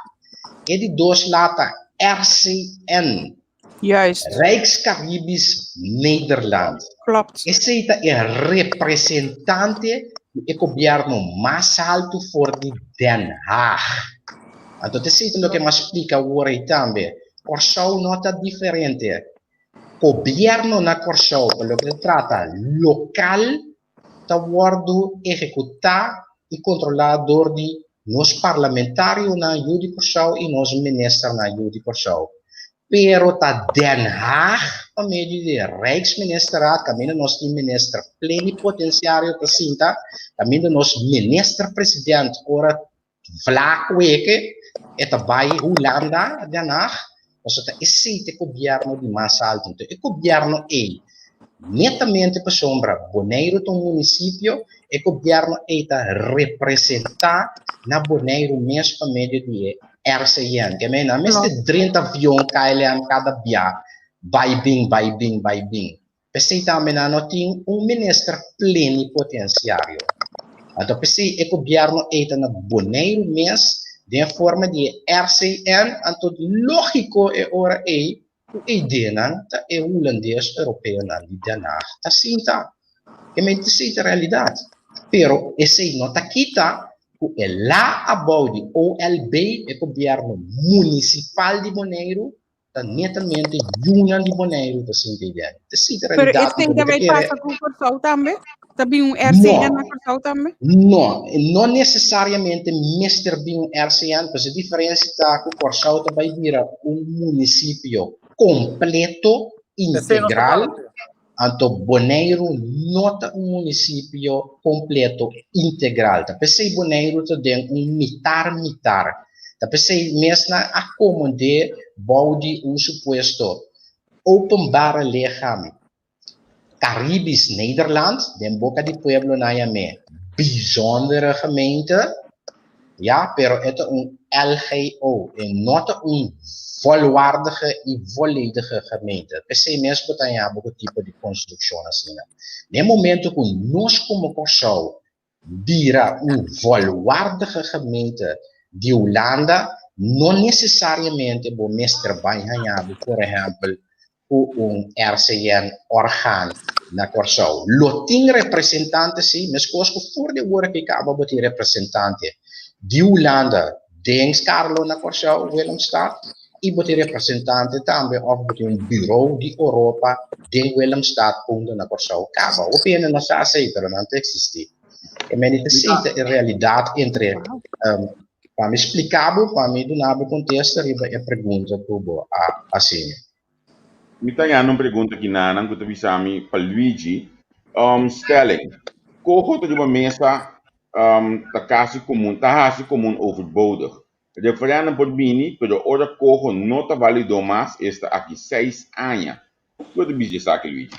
E di dos la ta RCN. Juist. Rijks-Caribisch Nederland. Klopt. Esei ta e representante di e gobièrnu mas haltu for di Den Haag. Anto ta esei ta loke m'a splika awor ei tambe. Kòrsou no ta diferente. Gobierno na Kòrsou pa loke ta trata lokal ta wòrdu ehekutá i kontrolá dor di nos parlamentarionan yu di Kòrsou i nos ministernan yu di Kòrsou. Pero ta Den Haag pa medio di Rijksministerraad kaminda nos tin minister plenipotenciario ta sinta, kaminda nos minister president ora Vlakweke, e ta bai Hulanda, Den Haag, pasobra ta esei ta e gobièrnu di mas altu. Enton e gobièrnu ei, netamente pasobra Boneiru ta un munisipio, e gobièrnu ei ta representá na Boneiru mes pa medio di e RCN. Ke mei nan mester drenta avion KLM kada bia bai bin, bai bin, bai bin. P'esei tambe nan no tin un minister plenipotenciario. Anto p'esei e gobierno ei ta na Boneiru mes den forma di e RCN, anto logico e ora ei cu e ideanan ta e Hulandes Europeonan di Den Haag ta sinta. E men esei ta realidad. Pero esei no ta kita cu e la abou di OLB, e gobierno municipal di Boneiru, ta netamente yunan di Boneiru ta sinti ei den. Ta sinti Pero realidad esei ku ta bo ta bai kere. pasa ku Kòrsou tambe? Ta bin un RCN No, na Kòrsou tambe? no, no nesesariamente mester bin un RCN, pues e diferensia ta ku Kòrsou ta bai bira un munisipio kompleto, Esei nos ta integral, para p'e. Anto Boneiru no ta un munisipio kompleto integral. Ta p'esei Boneiru ta den un mitar mitar. Ta p'esei mes nan a komond'é bou di un supuesto openbare lichaam Caribisch Nederland, den boka di pueblo nan yam'é bijzondere gemeente. Ya, pero e ta un LGO, e no ta un volwaardige i volledige gemeente. P'esei mes bo ta haña bo ku tipo di konstrukshon asina. Den momento ku nos komo Kòrsou bira un volwaardige gemeente di Hulanda, no nesesariamente bo mester bai haña bo, por ehèmpel, ku un RCN orgaan na Kòrsou. Lo tin representante sí, meskos ku for di awor aki kaba bo tin representante di Hulanda den Skarlo na Kòrsou, Willemstad. i bo tin representante tambe òf bo tin un büró di Oropa den Willemstad punto na Kòrsou. Kaba, hopi hende no sa esei, pero nan ta eksistí. E meni ta sinta e realidat entre pa mi splika bo, pa mi duna bo kontesta riba e pregunta ku bo a hasi mi. Mi ta hañando un pregunta aki nanan ku ta bisa mi pa Luigi. Stelling, Koho ta riba mesa ta kasi komun, ta hasi komun overbodig. Referèndum por bini, pero ora koho no ta valido mas, esta aki seis aña. Kiko ta bisa esaki, Luigi?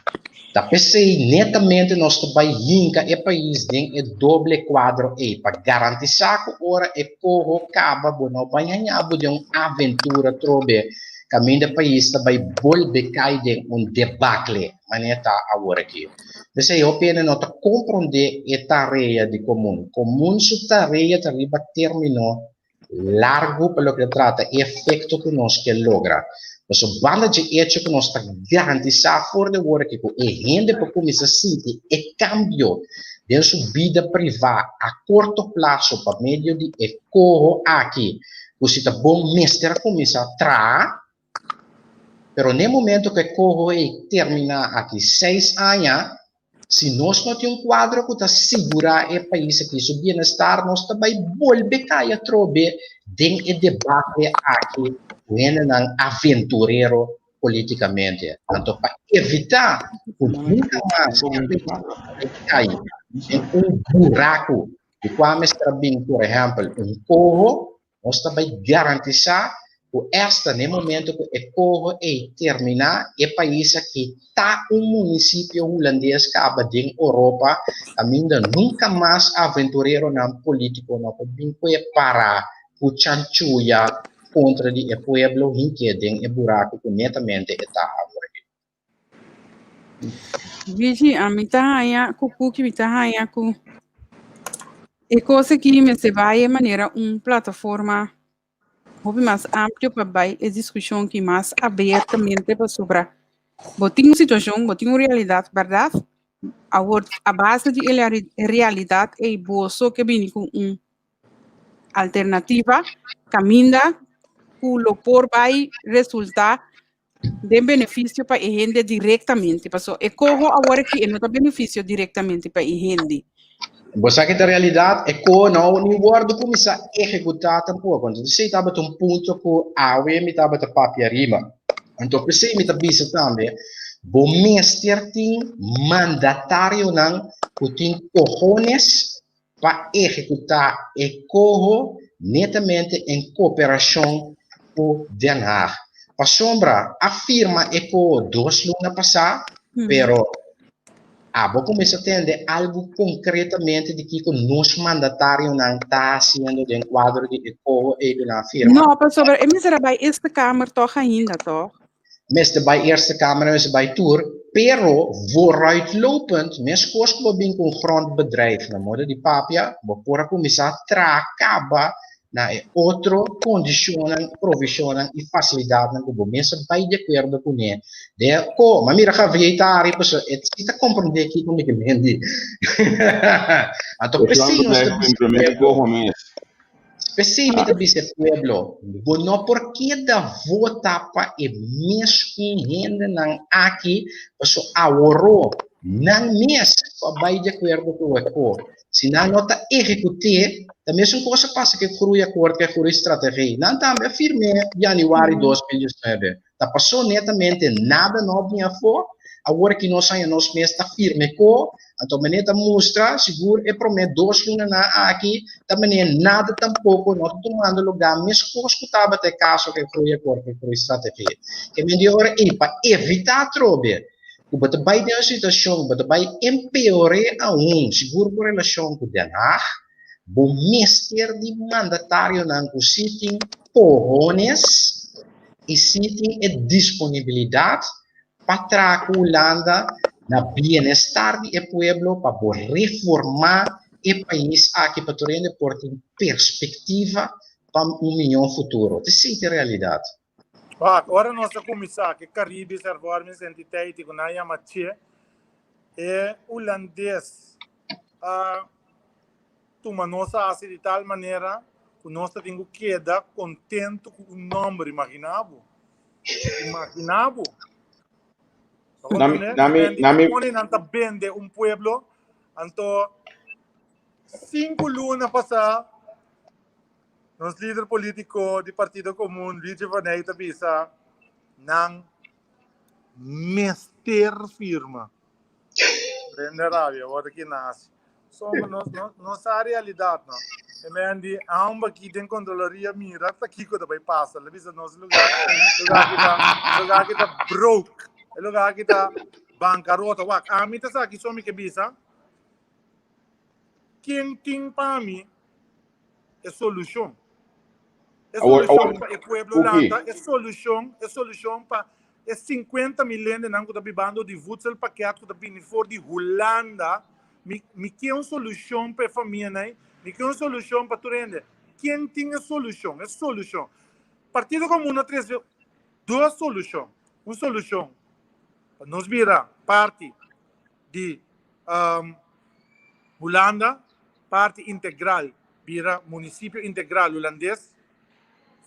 Ta p'esei netamente nos ta bai hinka e pais den e doble kuadro ei, pa garantisá ku ora e koho kaba bo no bai haña bo den un aventura trobe kaminda e pais ta bai bolbe kai den un debakle manera ta aworakí. P'esei hopi hende no ta komprondé e tarea di komun. Komun su tarea ta riba término largu pa loke ta trata e efekto ku nos ke logra. Pasobra banda dje echo ku nos ta garantisá for di awor aki ku e hende por kuminsá sinti e kambio den su bida privá a korto plaso pa medio di e koho aki ku si ta bon mester a kuminsá traha. Pero n'e momento ku e koho ei terminá aki seis aña, si nos no tin un kuadro ku ta sigurá e pais aki su bienestar, nos ta bai bolbe kai atrobe den e debate aki ku hendenan aventurero polítikamente. Anto pa evitá ku nunka mas e pais ta bai kai den un buraku di kua mester a bin, por ehèmpel, un koho, Nos ta bai garantisá ku esta na e momento ku e koho ei terminá, e pais aki ta un munisipio hulandes kaba den Oropa kaminda nunka mas aventureronan polítiko no por bin kue para ku chanchuya kontra di e pueblo hink'é den e buraku ku netamente e ta awor aki. Luigi, ami ta haña ku Cookie, mi ta haña ku e kos aki mester bai e manera un plataforma hopi mas amplio pa bai e diskushon aki mas abiertamente pasobra bo tin un situashon, bo tin un realidat, bèrdat? Awor a base di e realidat ei boso ke bini ku un alternativa kaminda ku lo por bai resultá den beneficio pa e hende directamente. Paso e coho awor aki e no ta beneficio directamente pa e hende. Bo sa ki ta realidad? E coho no ni wordo cuminsa ehecuta tampoco. Entonces esey tabata un punto cu awe mi tabata papia riba. Anto p'esey mi ta bisa tambe, bo mester tin mandatarionan cu tin cohones pa ehekutá e koho netamente en koperashon ku Den Haag. Pasobra a firma e koho dos luna pasá, pero abo kuminsá tende algu konkretamente di kiko nos mandatarionan ta hasiendo den kuadro di e koho ei ku nan a firma? No, pasobra e mester a bai Eerste Kamer tòg ainda, tòg? Mester bai Eerste Kamer, mester bai tur, pero vooruitlopend, meskos ku bo bin ku un grondbedrijf na moda di papia, bo por a kuminsá traha kaba na e otro kondishonnan, provishonnan i fasilidatnan ku bo mes a bai di akuerdo kuné. De ko, ma mira Javier ta ari pasobra e si ta komprendé kiko mi ke mendi. Anto p'esei nos ta bisa pueblo. P'esei mi ta bisa e pueblo, bo no por keda vota pa e mesun hendenan aki, paso aworó nan mes ku a bai di akuerdo ku e ko. Si nan no ta ehekut'é, ta mesun kos a pasa ku e Groeiakkoord ku e Groeistrategie. Nan tambe a firm'é yanüari 2019. Ta pasó netamente nada no a bin afó, awor ki nos haña nos mes ta firme ko, anto manera ta mustra, sigur e promé dos lunanan aki ta manera nada tampoko no ta tumando lugá meskos ku tabata e kaso ku e Groeiakkoord ku e Groeistrategie. Ke men di ora ei pa evitá atrobe ku bo ta bai den un situashon ku bo ta bai empeor'é aun, sigur ku relashon ku Den Haag, Bo mester di mandatarionan ku si tin kohones i si tin e disponibilidat pa traha ku Hulanda na bienestar di e pueblo pa bo reformá e pais aki pa tur hende por tin perspektiva pa un mihó futuro. Esei ta e realidat. Wak, ora nos a kuminsá ku e Caribisch Hervormingsentiteit ku nan yama che, e hulandes a tuma nos a hasi di tal manera Ku nos ta tin ku keda kontentu ku un nòmber, imaginá bo. Imaginá bo. Nami, nami, nami. Pone nan ta bende un pueblo, anto 5 luna pasá nos lider polítiko di Partido Komun, Luigi van Eyck, ta bisa nan mester firma. Prende rabia, word ki nasi. Sombra no, no, no sa realidad, no. E men di amba aki den controloria mira ta kiko ta bai pasa. Le bisa nos lugar, lugar ki ta, lugar ki ta broke. E lugar ki ta bancarota. Wak, ami ta sa ki so mi ke bisa. Ken tin pa mi e solucion? E Awor, solucion awor, pa e pueblo Cookie. lanta, e solucion, e solucion pa e 50 mil hendenan ku ta bibando di voedselpakket ku ta bini for di Hulanda. Mi, mi ke un solucion pa e famianan, mi ke un solucion pa tur hende. Ken tin e solucion? E solucion. Partido Komun a trese dos solucion. Un solucion pa nos bira parti di um, Hulanda, parti integral, bira municipio integral hulandes,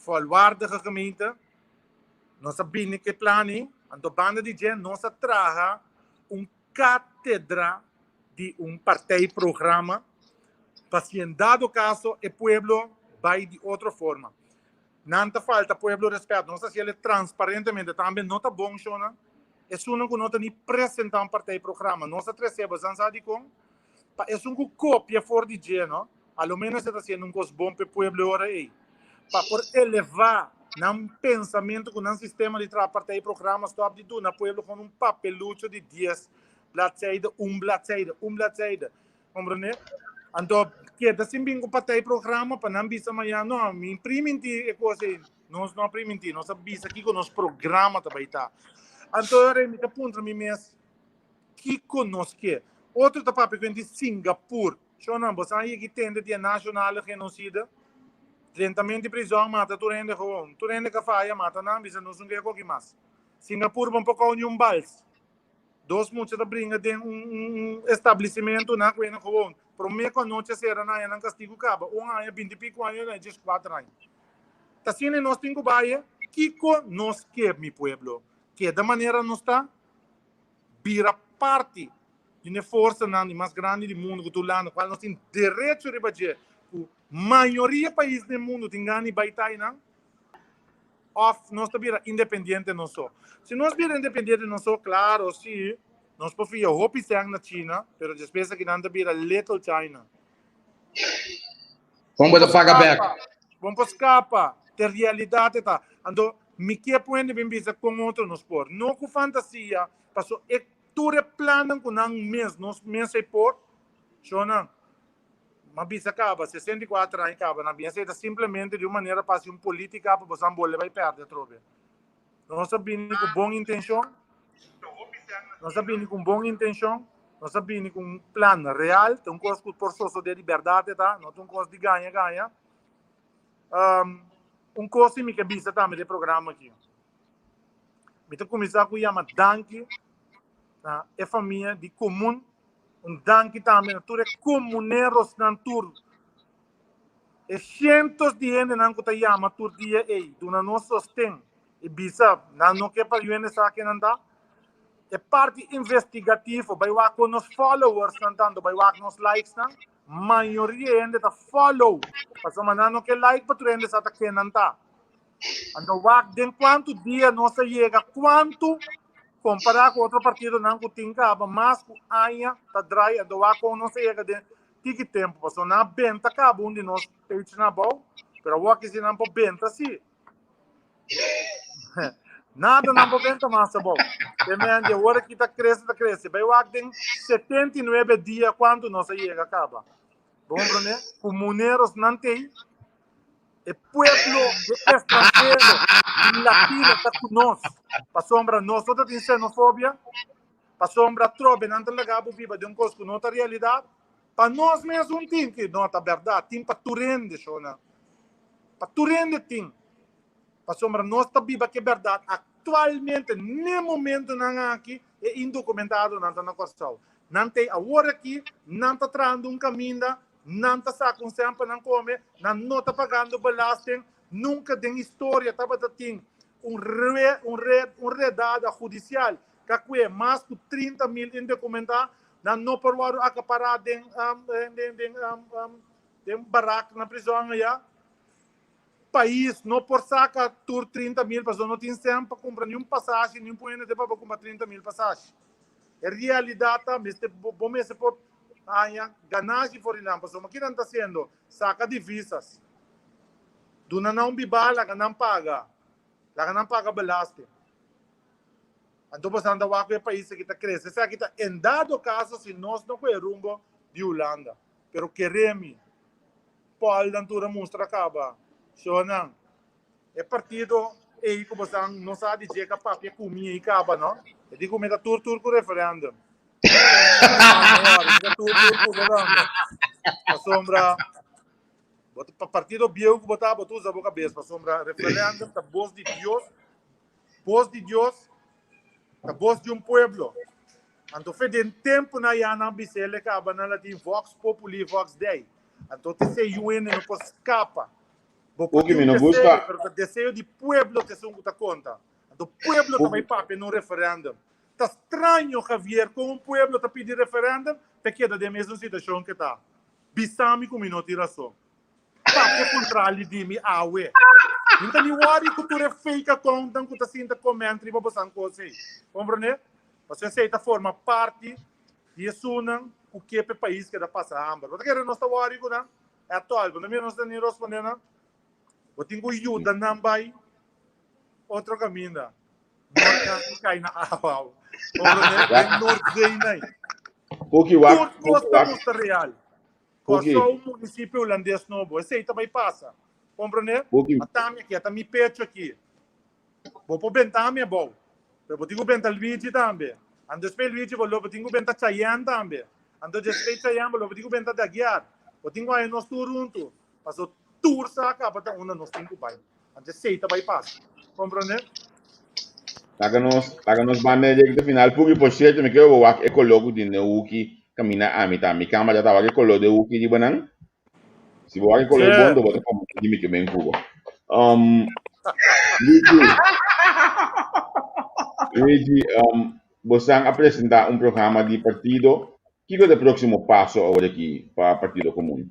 volwaardige gemeente. Nos a bini ku e plan ei, anto banda di dje nos a traha un katedra di un partijprogramma pa si en dado kaso e pueblo bai di otro forma. Nan ta falta pueblo respet. Nos ta hasiel transparentemente. Tambe no ta bon shona. Esunnan ku no ta ni presenta un partijprogramma. Nos a trese bosan sa dikon? Pa esun ku kopia for di dje no, a lo menos e ta hasiendo un kos bon pa e pueblo e ora ei. Pa por eleva nan pensamentu ku nan sistema di traha partijprogramma stop di duna pueblo kon un papelucho di dies bladzijde, un bladzijde, un bladzijde. Comprende? Anto keda sin bin ku partijprogramma pa nan bisa mañana, no, mi priminti e kos ei. Nos no a priminti, nos a bisa kiko nos programa ta bai ta. Anto ora ei mi ta puntra mi mes, Kiko nos ke? Otro ta papia ku di Singapur. Shonnan, bo sa yegi tende di e nacionale genocide? Drentament di prizon mata tur hende gewoon. Tur hende ka faya mata nan, bisa nos no ke koki mas. Singapur bo no por kou niun bals. Dos mucha ta bringa den un, un establecimento nan ku hende gewoon. Prome ku anochi a sera nan nan kastigu kaba. Un aña, binti piku aña, nan djes kuater aña. Ta asina nos tin ku bai. Kiko nos ke, mi pueblo? Keda manera nos ta? bira parti di ne forsanan di mas grandi di mundu ku ta Hulanda, kual nos tin derecho riba dje, ku mayoria pais den mundu tin gana di bai ta einan, òf nos ta bira independiente nos so. Si nos bira independiente nos so, klaro si, nos por fia hopi sèn na China, pero despues akinan ta bira Little China. Kon bo ta paga bek? Bon por skapa, te realidat e ta. Anto, mi ke p'un hende bin bisa kon otro nos por. No ku fantasia, paso e tur e plannan ku nan mes, nos mes ei por, shonnan, m'a bisa kaba, 64 aña kaba, nan bin esei ta simplemente di un manera pa hasi un politika pa boso nan bolbe bai pèrdè atrobe. Nos a bini ku bon intenshon, nos a bini ku un bon intenshon, nos a bini ku un plan real, ta un kos ku por sosodé di bèrdat e ta, no ta un kos di gaña gaña. Um, un kos si mi ke bisa tambe di e programa aki. Mi ta kuminsá ku yama danki na e famia di Komun, un danki tambe na tur e komunerosnan tur E cientos di hendenan cu ta yama tur dia ey, duna nos sosten y bisa nan no ke pa yuende sa ken nan ta. E parti investigativo, bay wak con nos followers nan ta, anto bay wak nos likes nan, mayoria hende ta follow, pasobra nan no ke like pa tur hende sa ta ken nan ta. Anto wak den cuanto dia nos a yega, cuanto compara cu otro partidonan cu tin caba mas cu aña ta draai, anto wak con nos a yega den Tiki tempu pasobra nan a benta kaba un di nos page na abou, pero awor aki si nan por benta si. Nada nan por benta mas abou. Te men di awor aki ta krese ta krese. Bai wak den 79 dia kuantu nos a yega kaba. Bo komprende? Ku muneros nan tei, e pueblo de estranhero di latino ta ku nos. Pasobra nos no ta tin xenofobia, Pasobra atrobe nan ta laga bo biba den un kos ku no ta realidat. Pa nos mes un tin ki no ta bèrdat, tin pa tur hende, shona. Pa tur hende tin. Pasobra nos ta biba ku e bèrdat aktualmente, n'e momentunan aki, e indokumentadonan ta na Kòrsou. Nan ta ei awor aki, nan ta trahando un kaminda. Nan ta saka un sèn pa nan kome, nan no ta pagando belasting. Nunka den historia tabata tin un re un re un redada hudisial ka kue mas ku 30,000 indokumentá. Nan no por wòrdu akapará den den den den barak na prizòn aya. Pais no por saka tur 30,000 pasobra no tin sèn pa kumpra ni un pasashi ni un puente pa bo kumpra 30,000 pasashi. E realidat ta mester bo mester por haña ganashi for di nan pasobra ki nan ta hasiendo? Saka divisas. Duna nan un bibá laga nan paga. Laga nan paga belasting. Anto boso ta wak ku e pais aki ta krese. Esaki ta en dado kaso si nos no kohe rumbo di Hulanda. Pero kere mi, Paul dan tur a mustra kaba. Shownan, e partido ei ku boso no sa di dje ka papia ku mi ei kaba no. E di ku mi ta tur tur ku referendum. Mi ta tur tur ku referendum. Pasobra bo ta partido bieu ku bo ta, bo ta usa bo kabes. Pasobra referendum ta bos di Dios. Bos di Dios ta bos di un pueblo. Anto fe den tempu na ya nan bisele kaba nan latin vox populi vox dei. Anto te se yuene no por skapa. Bo por Oki, tin mi un no deseo, gusta. pero ta deseo di pueblo te esun ku ta konta. Anto pueblo ta Oki, bai papia na un referendum. Ta straño, Javier, kon un pueblo ta pidi referendum pe keda den mesun situashon ke ta. Bisa mi ku mi no tin rason. Papia kontrali di mi awe. Mi ta ni wòri ku tur e fake accountnan ku ta sinta comment riba bosan kos ei. Komprondé? Pasobra esei ta forma parti di esunnan ku ke pa e pais keda pasa hamber. Bo ta kere nos ta wòri ku nan? At all. Bo ta mira nos ta ni rosponde nan? Bo tin ku yuda nan bai otro kaminda. No kan kai na awa. Komprondé? Den Noordzee nei. Puki wak, Tur kos puki ta wak. mustra real. Puki. Kòrsou munisipio hulandes nobo. Esei ta bai pasa. Komprendé? Puki. Ata mi aki, ata mi pecho aki. Bo por benta mi abou, pero bo tin ku benta Luigi tambe. Anto despues Luigi bo lo bo tin ku benta Chayanne tambe. Anto despues Chayanne bo lo bo tin ku benta Daguiar. Bo tin ku haña nos tur huntu. Paso tur sa kaba ta unda nos tin ku bai. Anto esei ta bai pasa. Komprendé? Laga nos, laga nos banda e recta final. Puki, por cierto, mi kere bo wak e color ku tin den huki kaminda ami ta. Mi kama ya ta wak e color den huki riba nan. Si bo wak e color Sí. bon, bo ta como di mi ke ben ku bo. Um, Luigi, Luigi, um, bosan a presenta un programa di partido. Kiko ta e próximo paso awor aki pa Partido Komun?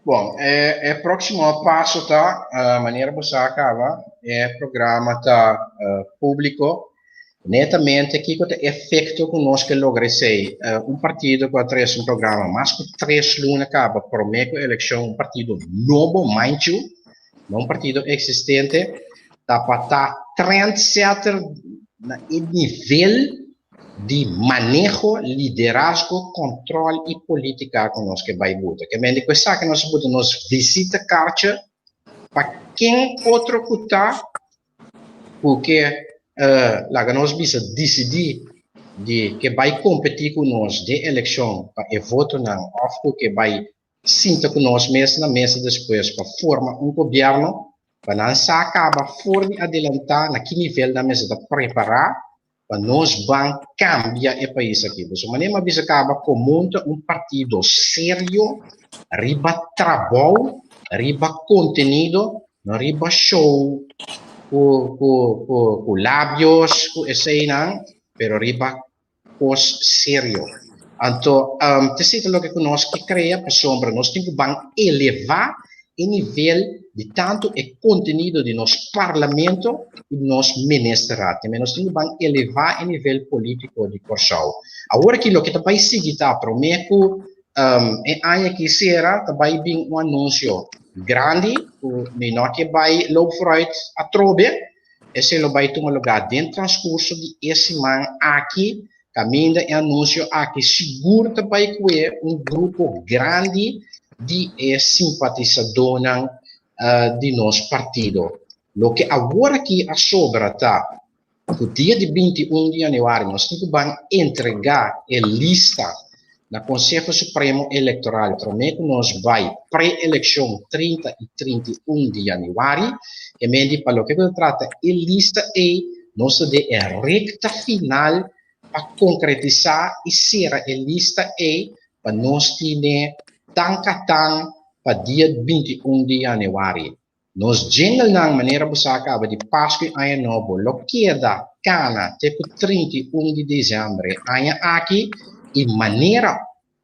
Bon, e, e próximo paso ta, uh, manera bo sa caba, e programa ta uh, público. Netamente, kiko ta efecto ku nos ke logra esei? Uh, un partido ku a trese un programa mas ku 3 luna caba promé ku elekshon, un partido nobo, mind you, no un partido existente, ta pa ta trendsetter na e nivel di maneho, liderazgo, control y politica ku nos ke bai buta. Ke men di ku esaki nos a buta nos visitekaartje pa ken otro ku ta ku ke uh, laga nos bisa disidí di ke bai kompetí ku nos den elekshon pa e votonan òf ku ke bai sinta ku nos mes na mesa despues pa forma un gobièrnu, pa nan sa kaba for di adelantá na ki nivel nan mester ta prepará pa nos ban kambia e pais aki. Pasobra manera mi a bisa kaba Komun ta un partido serio riba trabou, riba kontenido, no riba show ku ku ku ku labios ku eseinan, pero riba kos serio. Anto, um, te esei ta loke ku nos ke krea pasobra nos tin ku ban elevá e nivel di tantu e kontenido di nos parlamento i di nos ministerat. Te nos tin ku ban elevá e nivel polítiko di Kòrsou. Awor aki loke ta bai sigui ta promé ku um, e aña aki sera ta bai bin un anunsio grandi ku mi no ke bai loop vooruit atrobe. Esei lo bai tuma lugá den transkurso di e siman aki. Kaminda e anunsio aki sigur ta bai kue un grupo grandi di e simpatisadónan uh, di nos partido. Loke awor aki a sobra ta ku dia di 21 di yanüari nos tin ku ban entregá e lista na Konseho Supremo Elektoral promé ku nos bai pre-elekshon 30 i 31 di yanüari. E men di pa loke ku ta trata e lista ei nos ta den e rekta final pa konkretisá i sera e lista ei pa nos tine. Tan katan pa dia 21 di yanüari. Nos jinglenan manera bo sa kaba di Pasku i Aña Nobo lo keda kana te ku 31 di desèmber e aña aki i manera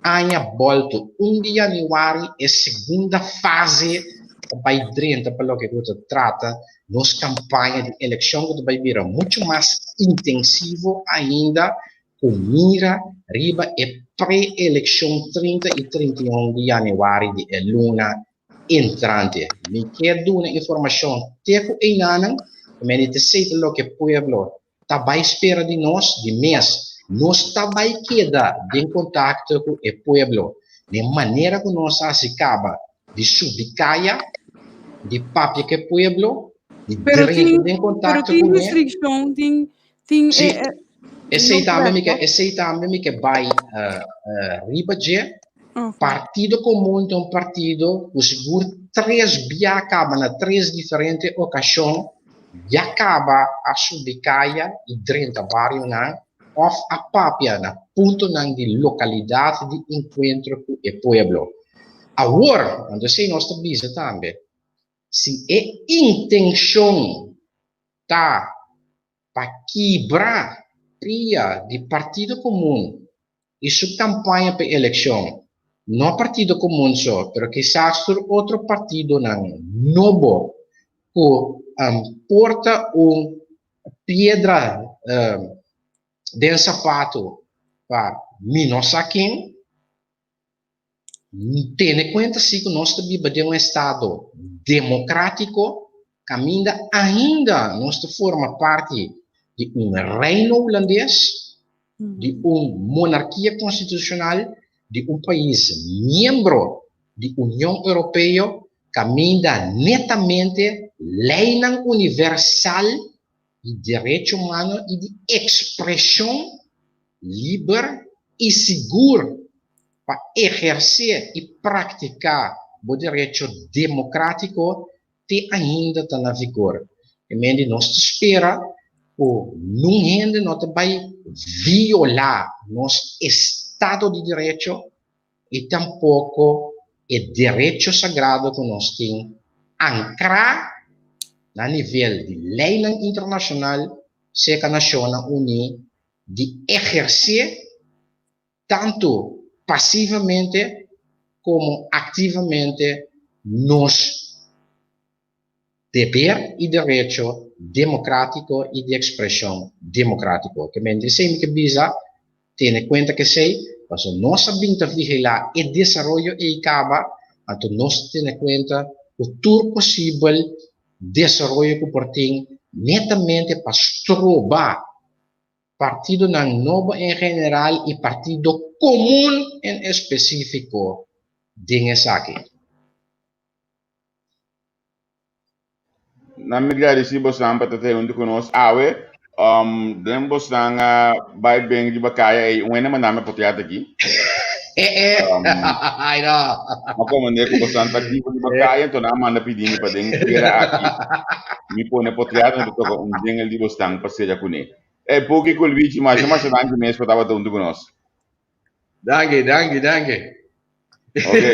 aña bòltu un di yanüari e segunda fase ta bai drenta pa loke ku ta trata nos kampaña di elekshon ku ta bai bira muchu mas intensivo ainda ku mira riba e pre-elekshon 30 i 31 di yanüari di e luna entrante. Mi ke duna informashon te ku einanan, mi di ta esei ta loke pueblo ta bai spera di nos, di mes. Nos ta bai keda den kontakto ku e pueblo den manera ku nos a hasi kaba di subi kaya, di papia ku e pueblo, di Pero drenta tin, den pero kontakto tin kuné. restrikshon, tin, tin Sí, eh, eh, esei no tambe mi ke, korekto. esei tambe mi ke bai eh, eh, riba dje. Ok. Partido Komun ta un partido ku sigur tres bia kaba na tres diferente okashon ya kaba a subi kaya i drenta barionan òf a papia na puntonan di lokalidat di enkuentro ku e pueblo. Awor, anto esei nos ta bisa tambe, si e intenshon ta pa kibra pia di Partido Komun i su kampaña pa e elekshon, no Partido Komun so, pero kisas tur otro partidonan nobo ku por ta un piedra den sapato pa mi no sa ken. Tene kuenta si ku nos ta biba den un estado demokratiko kaminda ainda nos ta forma parti di un reino hulandes, di un monarkia konstitushonal, di un pais miembro di Union Europeo kaminda netamente leinan universal di derecho humano i di ekspreshon liber i sigur pa ehersé i praktiká bo derecho demokratiko te ainda ta na vigor. E men di nos ta spera ku nun hende no ta bai violá nos estado di derecho i tampoko e derecho sagrado ku nos tin ankrá na nivel di leinan internashonal serka Nashonnan Uní di ehersé tantu pasivamente komo aktivamente nos deber i derecho demokratiko i di ekspreshon demokratiko. Ke men di esei mi ke bisa, tene kuenta ku esei, pasobra nos a bin ta vigilá e desaroyo ei kaba, anto nos ta tene kuenta ku tur posibel desaroyo ku por tin netamente pa stroba partidonan nobo en general i partido komun en espesífiko den esaki. Nan mi gradisí bosnan pa ta te huntu ku nos awe. Um, den bosnan a bai ben riba kaya ei, un hende manda mi potriat aki. Um, Ai no. Ma komende ku bosnan ta aktivo riba kaya, enton nan a manda pidi mi pa den era aki mi pone potriat, mi ta toka un jingle di bosnan pa sera kuné. Ey, Puki ku Luigi, masha masha danki mes pa tabata huntu ku nos. Danki, danki, danki. Okay.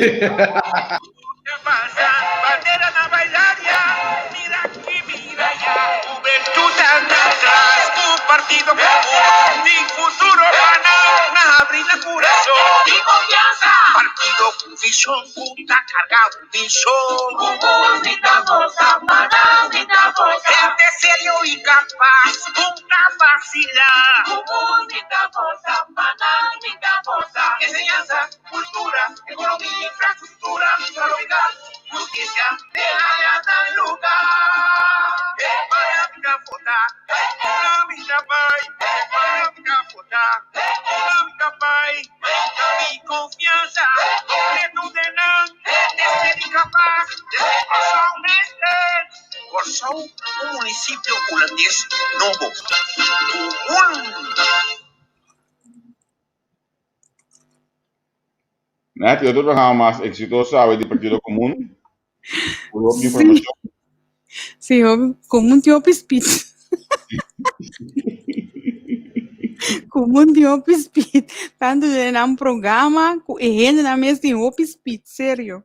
Nati, otro programa mas exitoso awe di Partido Komun. Ku hopi Sí. informashon. Sí, hopi, komun tin hopi speech. Ku Komun tin hopi speed. Tantu den nan programa ku e hendenan mes tin hopi speed, serio.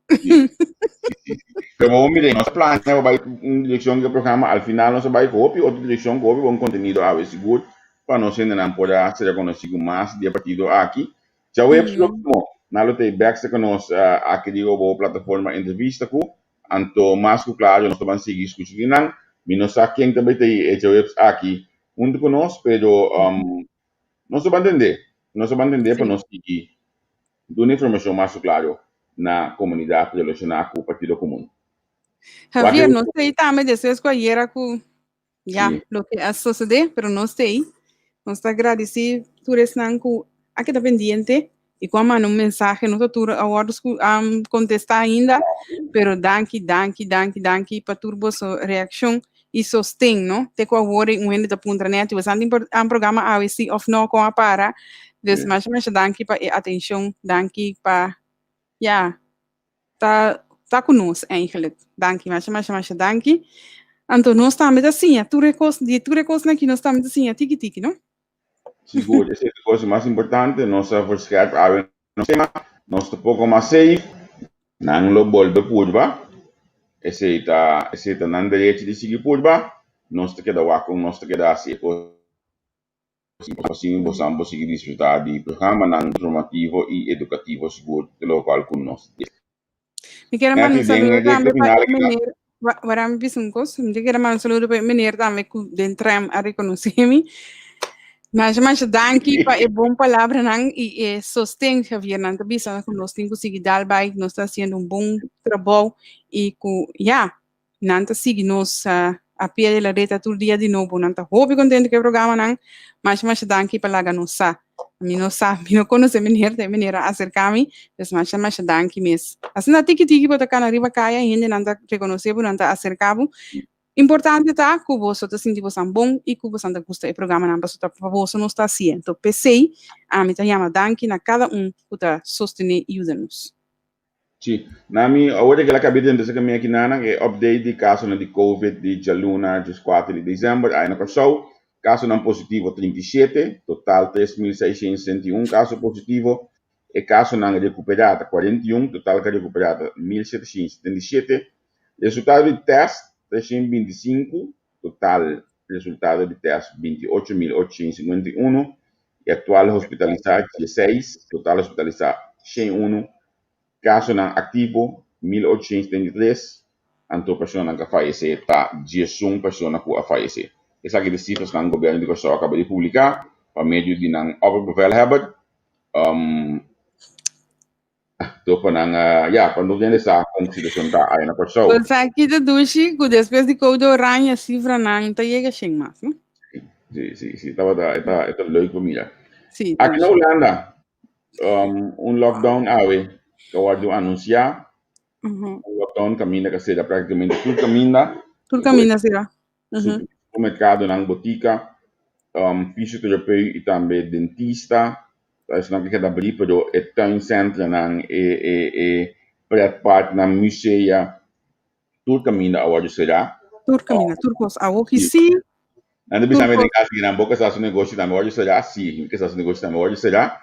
Pero bo mira, nos a plania pa bai un direkshon ku e programa, al final nos a bai ku hopi otro direkshon, ku hopi bon kontenido awe sigur pa nos hendenan por a sera konosí ku mas di e partido aki. Djaweps próksimo nan lo ta e bèk serka nos aki riba bo plataforma entrevista ku anto mas ku klaro nos ta ban sigui skucha di nan. Mi no sa ken ta bai ta e djaweps aki huntu ku nos pero nos ta ban tende, nos ta ban tende pa nos sigui duna informashon mas ku klaro na komunidat relashoná ku Partido Komun. Javier, nos ta ei tambe despues ku ayera ku Ya, loke a sosodé, pero nos ta ei. Nos ta agradesí tur esnan ku a keda pendiente i ku a manda un mensahe. No ta tur a wòrdu kontestá ainda, pero danki, danki, danki, danki pa tur boso reakshon i sosten, no? Te ku awor un hende ta puntra nèt, boso tin programa awe sí òf no, kon a para? Dus masha, masha danki pa e atenshon, danki pa, ya, ta ta ku nos eigenlijk. Danki, masha, masha, masha danki. Anto nos tambe ta siña tur e kos, di tur e kosnan aki nos tambe ta siña tiki tiki, no? Sigur, esei ta e kos mas importante, nos a verscherp awe nos tema, nos ta poko mas safe, nan lo bolbe purba, esei ta esei ta nan derecho di sigui purba, nos ta keda wak kon nos ta keda hasi e kos. Asina bosan por sigui disfrutá di programanan informativo i edukativo sigur di lokual ku nos tin. Mi kier a manda un saludo tambe pa e meneer, wara mi bisa un kos, mi kier a manda un saludo pa e meneer tambe ku den tram a rekonosé mi. Masha masha danki pa e bon palabranan i e sosten Javier, nan ta bisa ku nos tin ku sigui dal bai, nos ta hasiendo un bon trabou i ku ya, Nan ta sigui nos a pie de la letra tur dia di nobo. Nan ta hopi contento cu e programanan. Masha masha danki pa laga nos sa. Mi no sa, mi no conoce meneer, ta e meneer a acerca mi. Dus masha masha danki mes. Asina tiki tiki bo ta cana riba caya y hendenan ta reconoce bo, nan ta acerca bo. Importante ta cu boso ta sinti bosan bon y cu bosan ta gusta e programanan pasobra ta pa boso nos ta hacié. Enton p'esey ami ta yama danki na cada un cu ta sostene y yuda nos. Sí. Na mi, awor di kila kabia den desa kaminda kinanan, e update di kasonan di Covid di djaluna dieskuater di desèmber aya na Kòrsou, kasonan positivo 37, total 3.661 kaso positivo, e kasonan rekuperá ta 41, total ku a rekuperá ta 1.777, resultado di tèst 325, total resultado di tèst 28.851, E aktual hospitalisá dieseis, total hospitalisá 101, kasonan aktivo 1873, anto personanan ku a fayesé ta 11 persona ku a fayesé. Esaki ta sifrasnan gobièrnu di Kòrsou a kaba di publiká pa medio di nan opperbevelhebber. Anto pa nan, ya, pa nos hende sa kon situashon ta aya na Kòrsou. Bo sa ki ta dushi ku despues di koude oranje sifranan ta yega shen mas, no? Si, si, si, tabata, e ta, e ta leuk pa mira. Si, Aki na dushi. Hulanda, un lockdown awe ta wòrdu anunsiá. Un lockdown kaminda ka sera práktikamente tur kaminda. Tur kaminda sera. Supermerkadonan, botika, fisioterapeu i tambe dentista. Ta esnan ku keda abrí, pero e tuincentranan, e e e pretparknan, musea, tur kaminda a wòrdu será. Tur kaminda, tur kos. Awor ki sí. Nan ta bisa mi den kas ki nan bo kasá su negoshi tambe wòrdu será. Sí, mi kasá su negoshi tambe wòrdu será.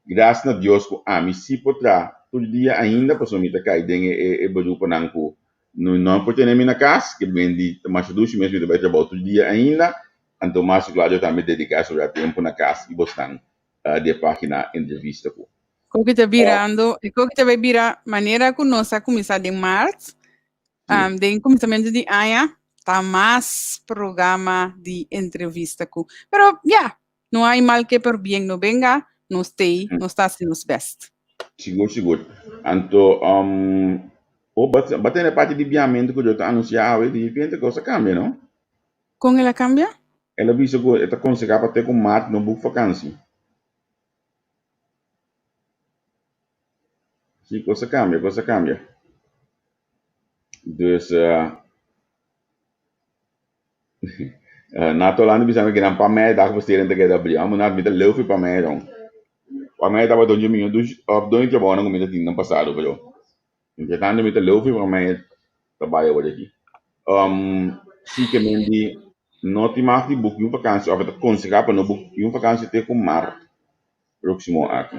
Gras na Dios ku ami sí por traha tur dia ainda pasobra mi ta kai den e e beruponan ku No no por tene mi na cas, ke ben di ta masha dushi mes mi ta bai trabou tur dia ainda, anto mas ku Claudio tambe dedica sobra tempo na cas i bosnan di e pagina entrevista ku. Koki ta birando, e koki ta bai bira manera ku nos a kuminsá den mart, den kuminsamentu di aña, ta mas programa di entrevista ku. Pero ya, No hay mal que por bien no venga, nos t'ei, nos ta hasi nos best. Sigur, sigur. Anto, um, oh, but, but tene parti di biamentu ku yo ta anunsiá awe, di repente kos a kambia, no? Kon el a kambia? El a bisa ku e ta konsehá pa te ku mart no buk vakansi. Sí, kos a kambia, kos a kambia. Dus, uh, Na Tolanda bisa mi kinan pa mei dag besteden ta keda abri. Amo nat mi ta leu fi pa mei don. Pa mei tabata un dje dus of don trabounan ku mi ta tin den pasado pero entre tanto mi ta leu fi pa mei ta bai awor aki. Um, si ke men di. No tin mag di boek niun vakantie of e ta konsehá pa no boek niun vakantie te ku mart próksimo aki.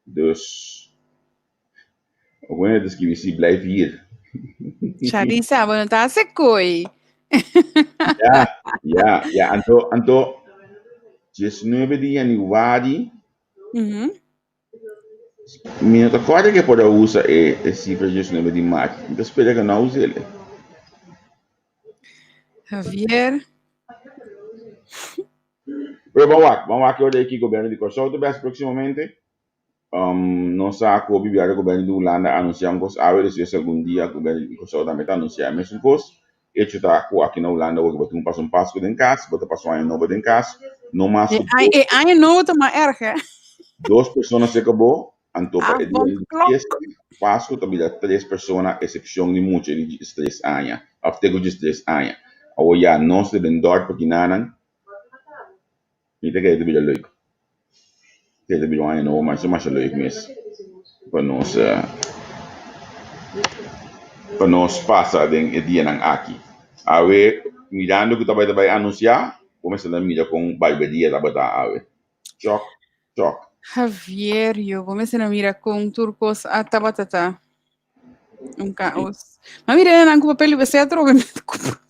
Dus, bueno ta skibi si blijf hier. Charissa, bo no ta hasi kooi. Ja, ja, ja. Anto, anto, 19 di januari, Mi no ta kòrda ke por a usa e e sifra 19 di mart. Mi ta spera ke no a us'el. Javier. Pero ban wak, ban wak e ora aki gobièrnu di Kòrsou ta bèst próksimamente. Nos sa ku hopi biaha gobièrnu di Hulanda a anunsiá un kos awe, despues algun dia gobièrnu di Kòrsou tambe ta anunsiá e mesun kos. Echo ta ku aki na Hulanda bo tin ku pasa un Pasku den kas, bo ta pasa un aña nobo den kas, no mas E ku ai, e aña nobo ta mas erg, hè? dos persona serka bo, anto pa e dia di Avondklok. fiesta, Pasku ta bira tres persona, eksepshon di mucha di diestres aña, òf te ku diestres aña. Awor ya nos ta den dòrp akinanan, Mi ta kere ta bira leuk. Kere ta bira un aña nobo masha masha leuk mes pa nos pa nos pasa den e dianan aki. Awe mirando ku tabata bai anunsiá bo mester ta mira kon barberia tabata awe. Chòk chòk. Javier yo, bo mester a mira kon tur kos a tabata ta. Un caos. Ma mira nan ku papel di wc atrobe mi ta comprende.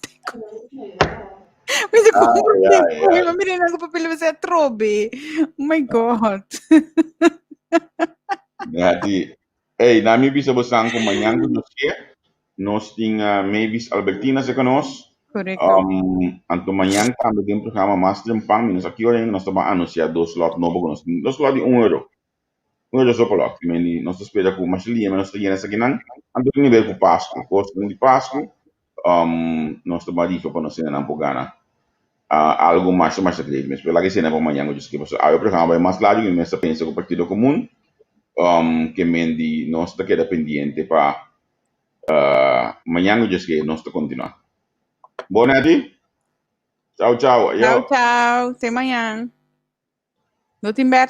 Mi ta comprende. Ma mira nan ku papel di wc atrobe. Oh my God. Nati, hey, na mi bisa bosan ku mañan ku nos ke, nos tin uh, Mavis Albertina serka nos. Correcto. Um, anto mañan tambe den programa mas trempan, mi no sa ki ora ainda, nos ta ban anuncia dos lot nobo ku nos tin. Dos lot di un euro. Un euro so pa lot. Meni, nos ta spera ku masha liña nos ta yena esakinan. Anto tin nivel ku Pasku. Kosnan di Pasku, um, nos ta ban rifa pa nos hendenan por gana uh, algo masha masha great mes. Pero laga esena pa mañan ku djis ke pasobra awe programa bai mas largu i mes ta pensa ku Partido Komun um, ke men di nos ta keda pendiente pa uh, mañan ku djis ke nos ta kontinuá. Bon, Netty. Chao, chao. Chao, Ayo. chao. Te mañan. No tin bèr.